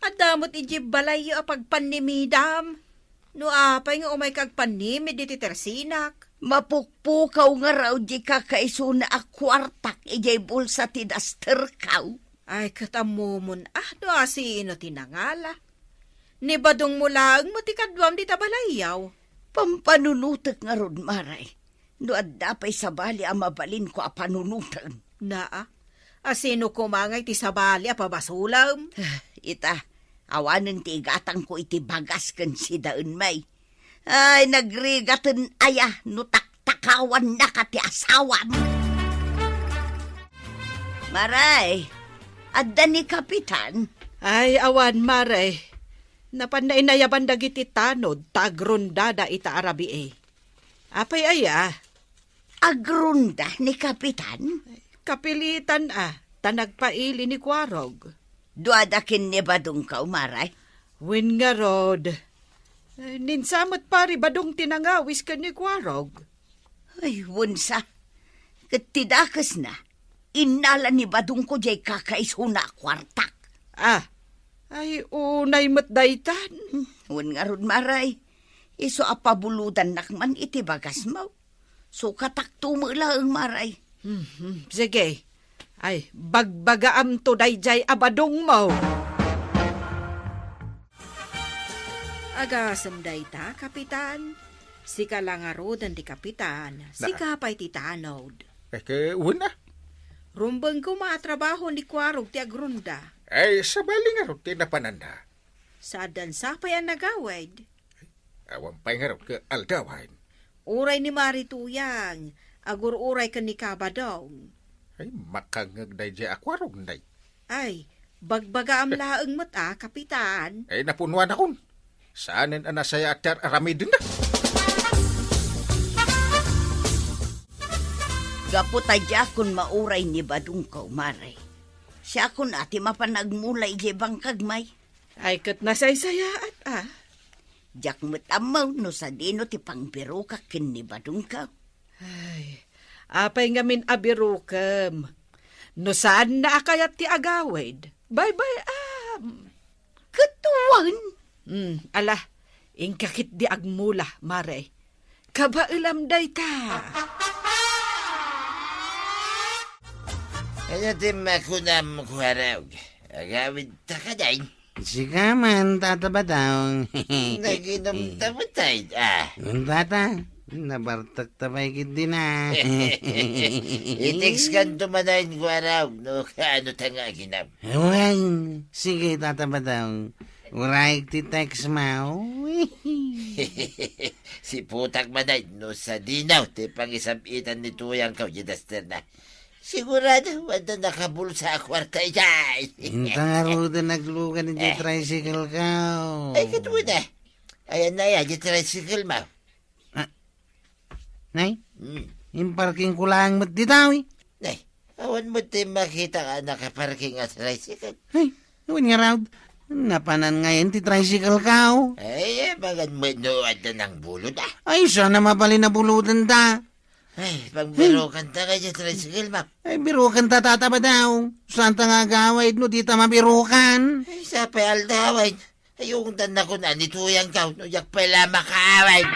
Adda met idiay balayyo a pagpannimidam. No apay nga umayka agpannimid iti tersinak? Mapukpukaw ngarud diay kakaisuna a kuartak idiay bulsa ti dasterko. Ay, ket ammomon a no asino ti nangala. Ni Badongmo laeng met ti kaduam dita balayyo. Pampanunotek ngarud, Mare. No adda pay sabali a mabalinko a panunoten. Naa, asino koma ngay ti sabali a pabasolem? Ita, awanen ti igatangko iti bagas ken sidaenmi. Ay, nagrigaten aya no taktakawannaka ti asawam. Maray, adda ni Kapitan? Ay, awan, Maray. Napanna inayaban dagiti tanod ta agrondada ita a rabii. Apay aya? Agronda ni Kapitan? Kapilitan a, ta nagpaili ni Kuarog. Duada ken ni Badongko, Maray? Wen ngarud. Eh, ninsa met Pari Badong ti nangawis ken ni Kuarog. Ay, wensa. Ket ti dakesna, innala ni Badongko jay kakaisuna a kuartak. Ah, ay, unay met daytan. Hmm, wen ngarud, Mare. Isu a pabulodannak man iti bagasmo. Sukatakto met laeng, Mare. Hmm, hmm, sige. Ay, bagbagaamto dayjay a Badongmo. Agasem dayta, Kapitan. Sika la ngaruden ti kapitan. Na- Sika pay ti tanod. Eh, ke, wen a. Rumbeng koma a trabaho ni Kuarog ti agrunda. Ay, sabali ngarud ti napananda. Saan sa pay a nagawid? Awan pay ngarud ket aldawan. Uray ni Mari Tuyang, agur-uray ken ni Kabadong. Ay, makangngeg dayjay a Kuarog, nay. Ay, bagbagaam laeng met a, Kapitan. Ay, napunuanakon. Saanen a nasayaat ti ar-aramidenda. Gapu ta diakon mauray ni Badongko, Mare. Siakon a ti mapan agmula idiay bangkag, may. Ay, ket nasaysayaat, a. Diak met ammo no sadino ti pangbirokak ken ni Badongko. Ay, apay ngamin a birokem? No saanna a kayat ti agawid, baybay-am. Ket wen? Hmm, ala, inka ketdi agmula, Mare. Kabaelam dayta. Ania ti makunam, Kuarog? Agawidta kadi? Sika man, Tata Badong. Naginom ta met, a. Wen, Tata. Nabartek ta pay ketdin a. I-text kanto manen, Kuarog, no kaano ta nga aginam. Wen, sige, Tata Badong. Uray ti text mo. Siputak manen no sadino ti pangisab-itan ni Tuyangko idiay dasterna. Sigurado, adda nakabulsa a kuarta idiay. Inta ngaruden aglugan idiay tricycle ko. Ay, ket wen a. Ayanna aya, idiay tricycle mo. Ah, nay, hmm, imparking ko laeng met dita, wi. Nay, awan met ti makita a nakaparking a tricycle. Ay, wen ngarud, napanan ngayen ti tricycle ko. Ay, amangan met no adda nangbulod, a. Ay, saan a mabalin a bulodenda? Ay, pagbirokan ta kadi tricycle, ma'am. Ay, birokan ta, Tata Badong. Saan ta nga agawid no di ta mabirokan? Ay, sapay aldawen. Ay, ungdan na kuna ni Tuyangko no diak pay la makaawid.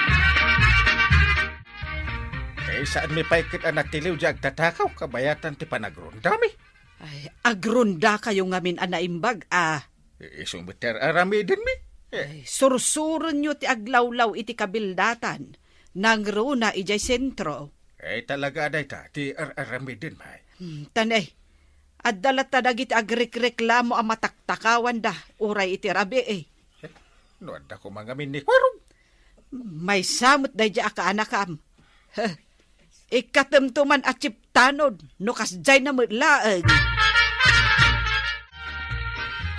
Eh, saanmi pay ket a natiliw diay agtatakaw kabayatan ti panagrundami? Ay, agrundakayo ngamin a naimbag, a. Eh, isu met ti ar-aramidenmi. Eh. Ay, sursurenyo ti aglawlaw iti kabildatan. Nangruna idiay sentro. Eh, talaga a dayta ti ar-aramiden, may. Hmm, tan, eh, adda latta dagiti agrikreklamo a mataktakawanda uray iti rabii, eh. Eh, no adda koma ngamin ni Kuarog? Maysa met daydiay a kaanakam. Heh, ikkatemto man a chiptanod no kasdiay na met laeng.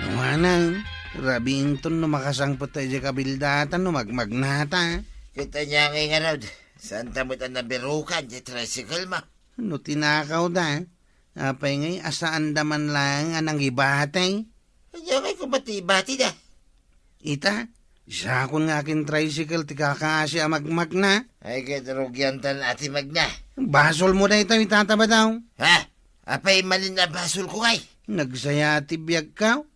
Awanan, rabiinton no makasangpet ta idiay kabildatan no magmagnata. Ket ania ngay ngarud, saan ta met a nabirokan ti tricycle mo? No tinakawda, apay ngay a saanda man laeng a nangibatay? Ania ngay koma ti ibatida? Ita, isakon nga akin-tricycle ti kakaasi a magmagna. Ay, ket rugiantan a ti magna. Basolmo dayta, Tata Badong. Ha? Apay manen a basolko ngay? Nagsaya ti biagko.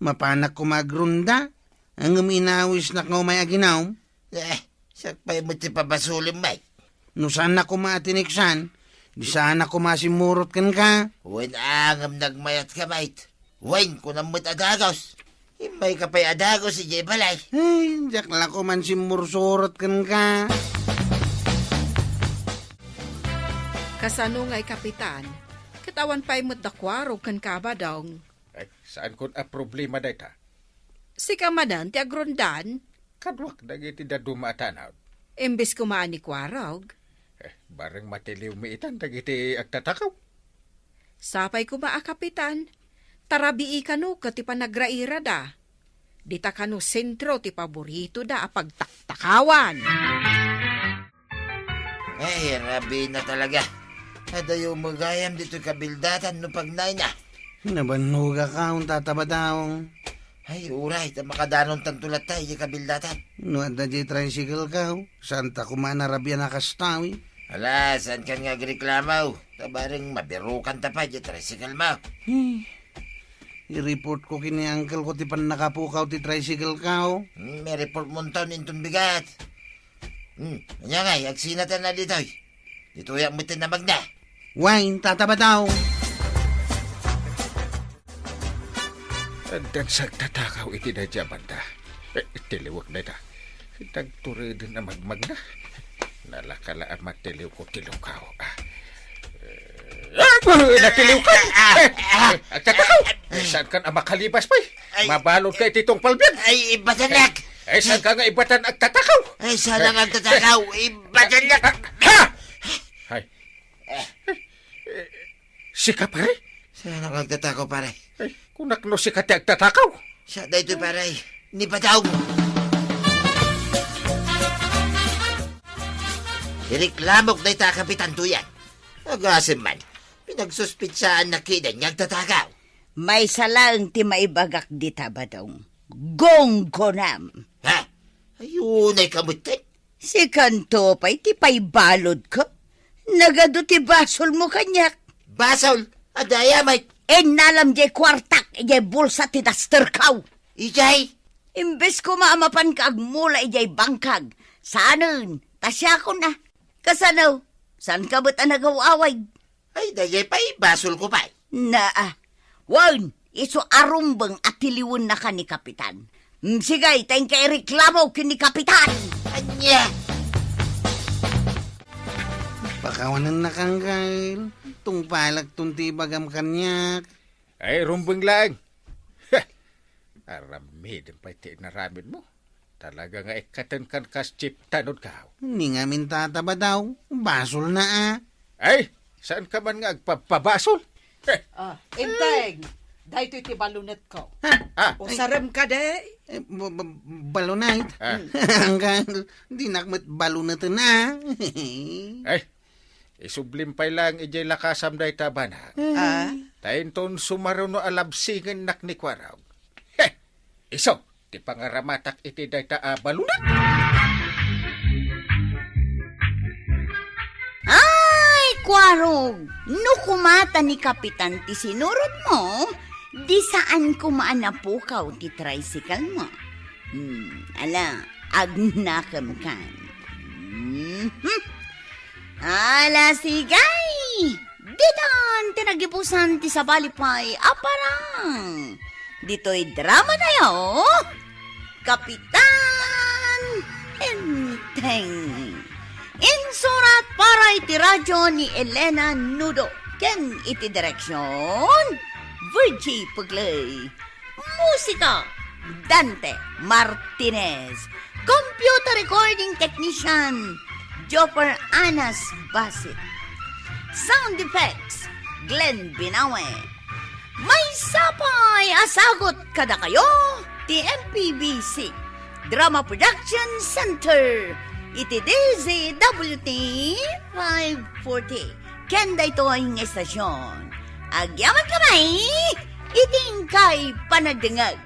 Mapanak koma agrunda. Ngem inawisnak nga umay aginum. Eh, siak pay met ti pabasolem, Mike. No saannak koma a tiniksan, di saanak koma a simmurot kenka. Wen a ngem nagmayatka, Mike. Wen, kunam met a dagus. Immayka pay a dagus idiay balay. Ay, diak la koman simmursurot kenka. Kasano ngay, Kapitan? Ket awan pay met da Kuarog ken Kabadong. Ay, saankon a problema dayta. Sika manen ti agrundan? Kaduak dagiti dadduma a tanod. Imbes koma a ni Kuarog? Eh, bareng matiliwmi itan dagiti agtatakaw. Sapay koma a kapitan, ta rabii kano ket ti panagrairada. Dita kano sentro ti paboritoda a pagtaktakawan. Ay, rabiina talaga. Adayo met gayam ditoy kabildatan no pagnayna. Nabannogakon, Tata Badong. Ay, uray, ta makadanontanto latta idiay kabildatan. No adda diay tricycle ko, saanta koma a narabian a kasta, wi. Ala, saankan nga agreklamo? Ta bareng mabirukanta pay diay tricycle mo. Eh, i-report ko ken ni uncle ko ti pannakapukaw ti tricycle ko. Hmm, i-report monton inton bigat. Hmm, ania ngay, agsinatan a ditoy. Ditoyak met ti namagna. Wen, Tata Badong. Addan sa agtatakaw iti dayta a banda. Eh, tiliwek dayta. Nagtureden a magmagna. Nalaka la a matiliwko ti lukaw. Ah. Eh, ah, natiliwka! Eh, eh, agtatakaw! Eh, saanka a makalibas pay? Ay. Mabaludka iti tungpal biag! Ay, ibbatanak! Eh, saanka nga ibbatan agtatakaw? Ay, saanka nga agtatakaw? Ibbatanak! Ha! Hay. Sika, pare? Saanka nga agtatakaw, pare? Ay, kunak no sika ti agtatakaw. Siak daytoy, pare. Ni Badong. Ireklamok dayta a kapitan, tuyak. Agasem man, pinagsuspetsaannak ketdin nga agtatakaw. Maysa laeng ti maibagak dita, Badong. Gunggonam. Ha? Ay, unayka metten. Sikanto pay ti paibaludko. Nagadu ti basolmo kaniak. Basol? Adda aya met? Innalam diay kuartak idiay bulsa ti dasterko. Idiay? Imbes koma a mapanka agmula idiay bangkag, saanen, ta siakon a. Kasano? Saanka met a nagaw-away? Ay, daydiay pay, basolko pay. Naa. Wen, isu a rumbeng a tiliwennaka ni Kapitan. Mm, sige, ta inka ireklamo ken ni Kapitan. Ania? Pakawanennak, uncle. Tungpalekton ti ibagam kaniak. Ay, rumbeng laeng. Heh! Aramidem pay ti inaramidmo. Talaga nga ikkatenkan kas chief tanod ka. Ni ngamin, Tata Badong, basolna a. Ay, saanka man nga agpabpabasol? Heh! Ah, Enteng, daytoy ti balunetko. Ha? Ah. Usarem kadi? Eh, ba-, ba-, balunite? Ah. Uncle, dinak met baluneten a. Ay, isublim pay laeng idiay lakasam dayta a banag. Ah. Ta inton sumaruno a labsingennak ni Kuarog. Heh! Isu ti pangaramatak iti dayta a balunet. Ay, Kuarog, no koma ta ni Kapitan ti sinurotmo, di saan koma a napukaw ti tricycle mo. Hmm, ala, agnakemkan. Mhm. Ala, sige! Ditan ti nagipusan ti sabali pay a parang. Ditoy drama tayo, Kapitan Enteng. Insurat para iti radyo ni Elena Nudo ken iti direksyon, Virgie Pugley. Musika, Dante Martinez. Computer recording technician, Jopper Anas Basit. Sound effects, Glenn Binawe. Maysa pay a sagut kadakayo ti M P B C Drama Production Center iti D Z W T five forty. Ken daytoy nga estasyon, agyamankami iti inkay panagdengngeg.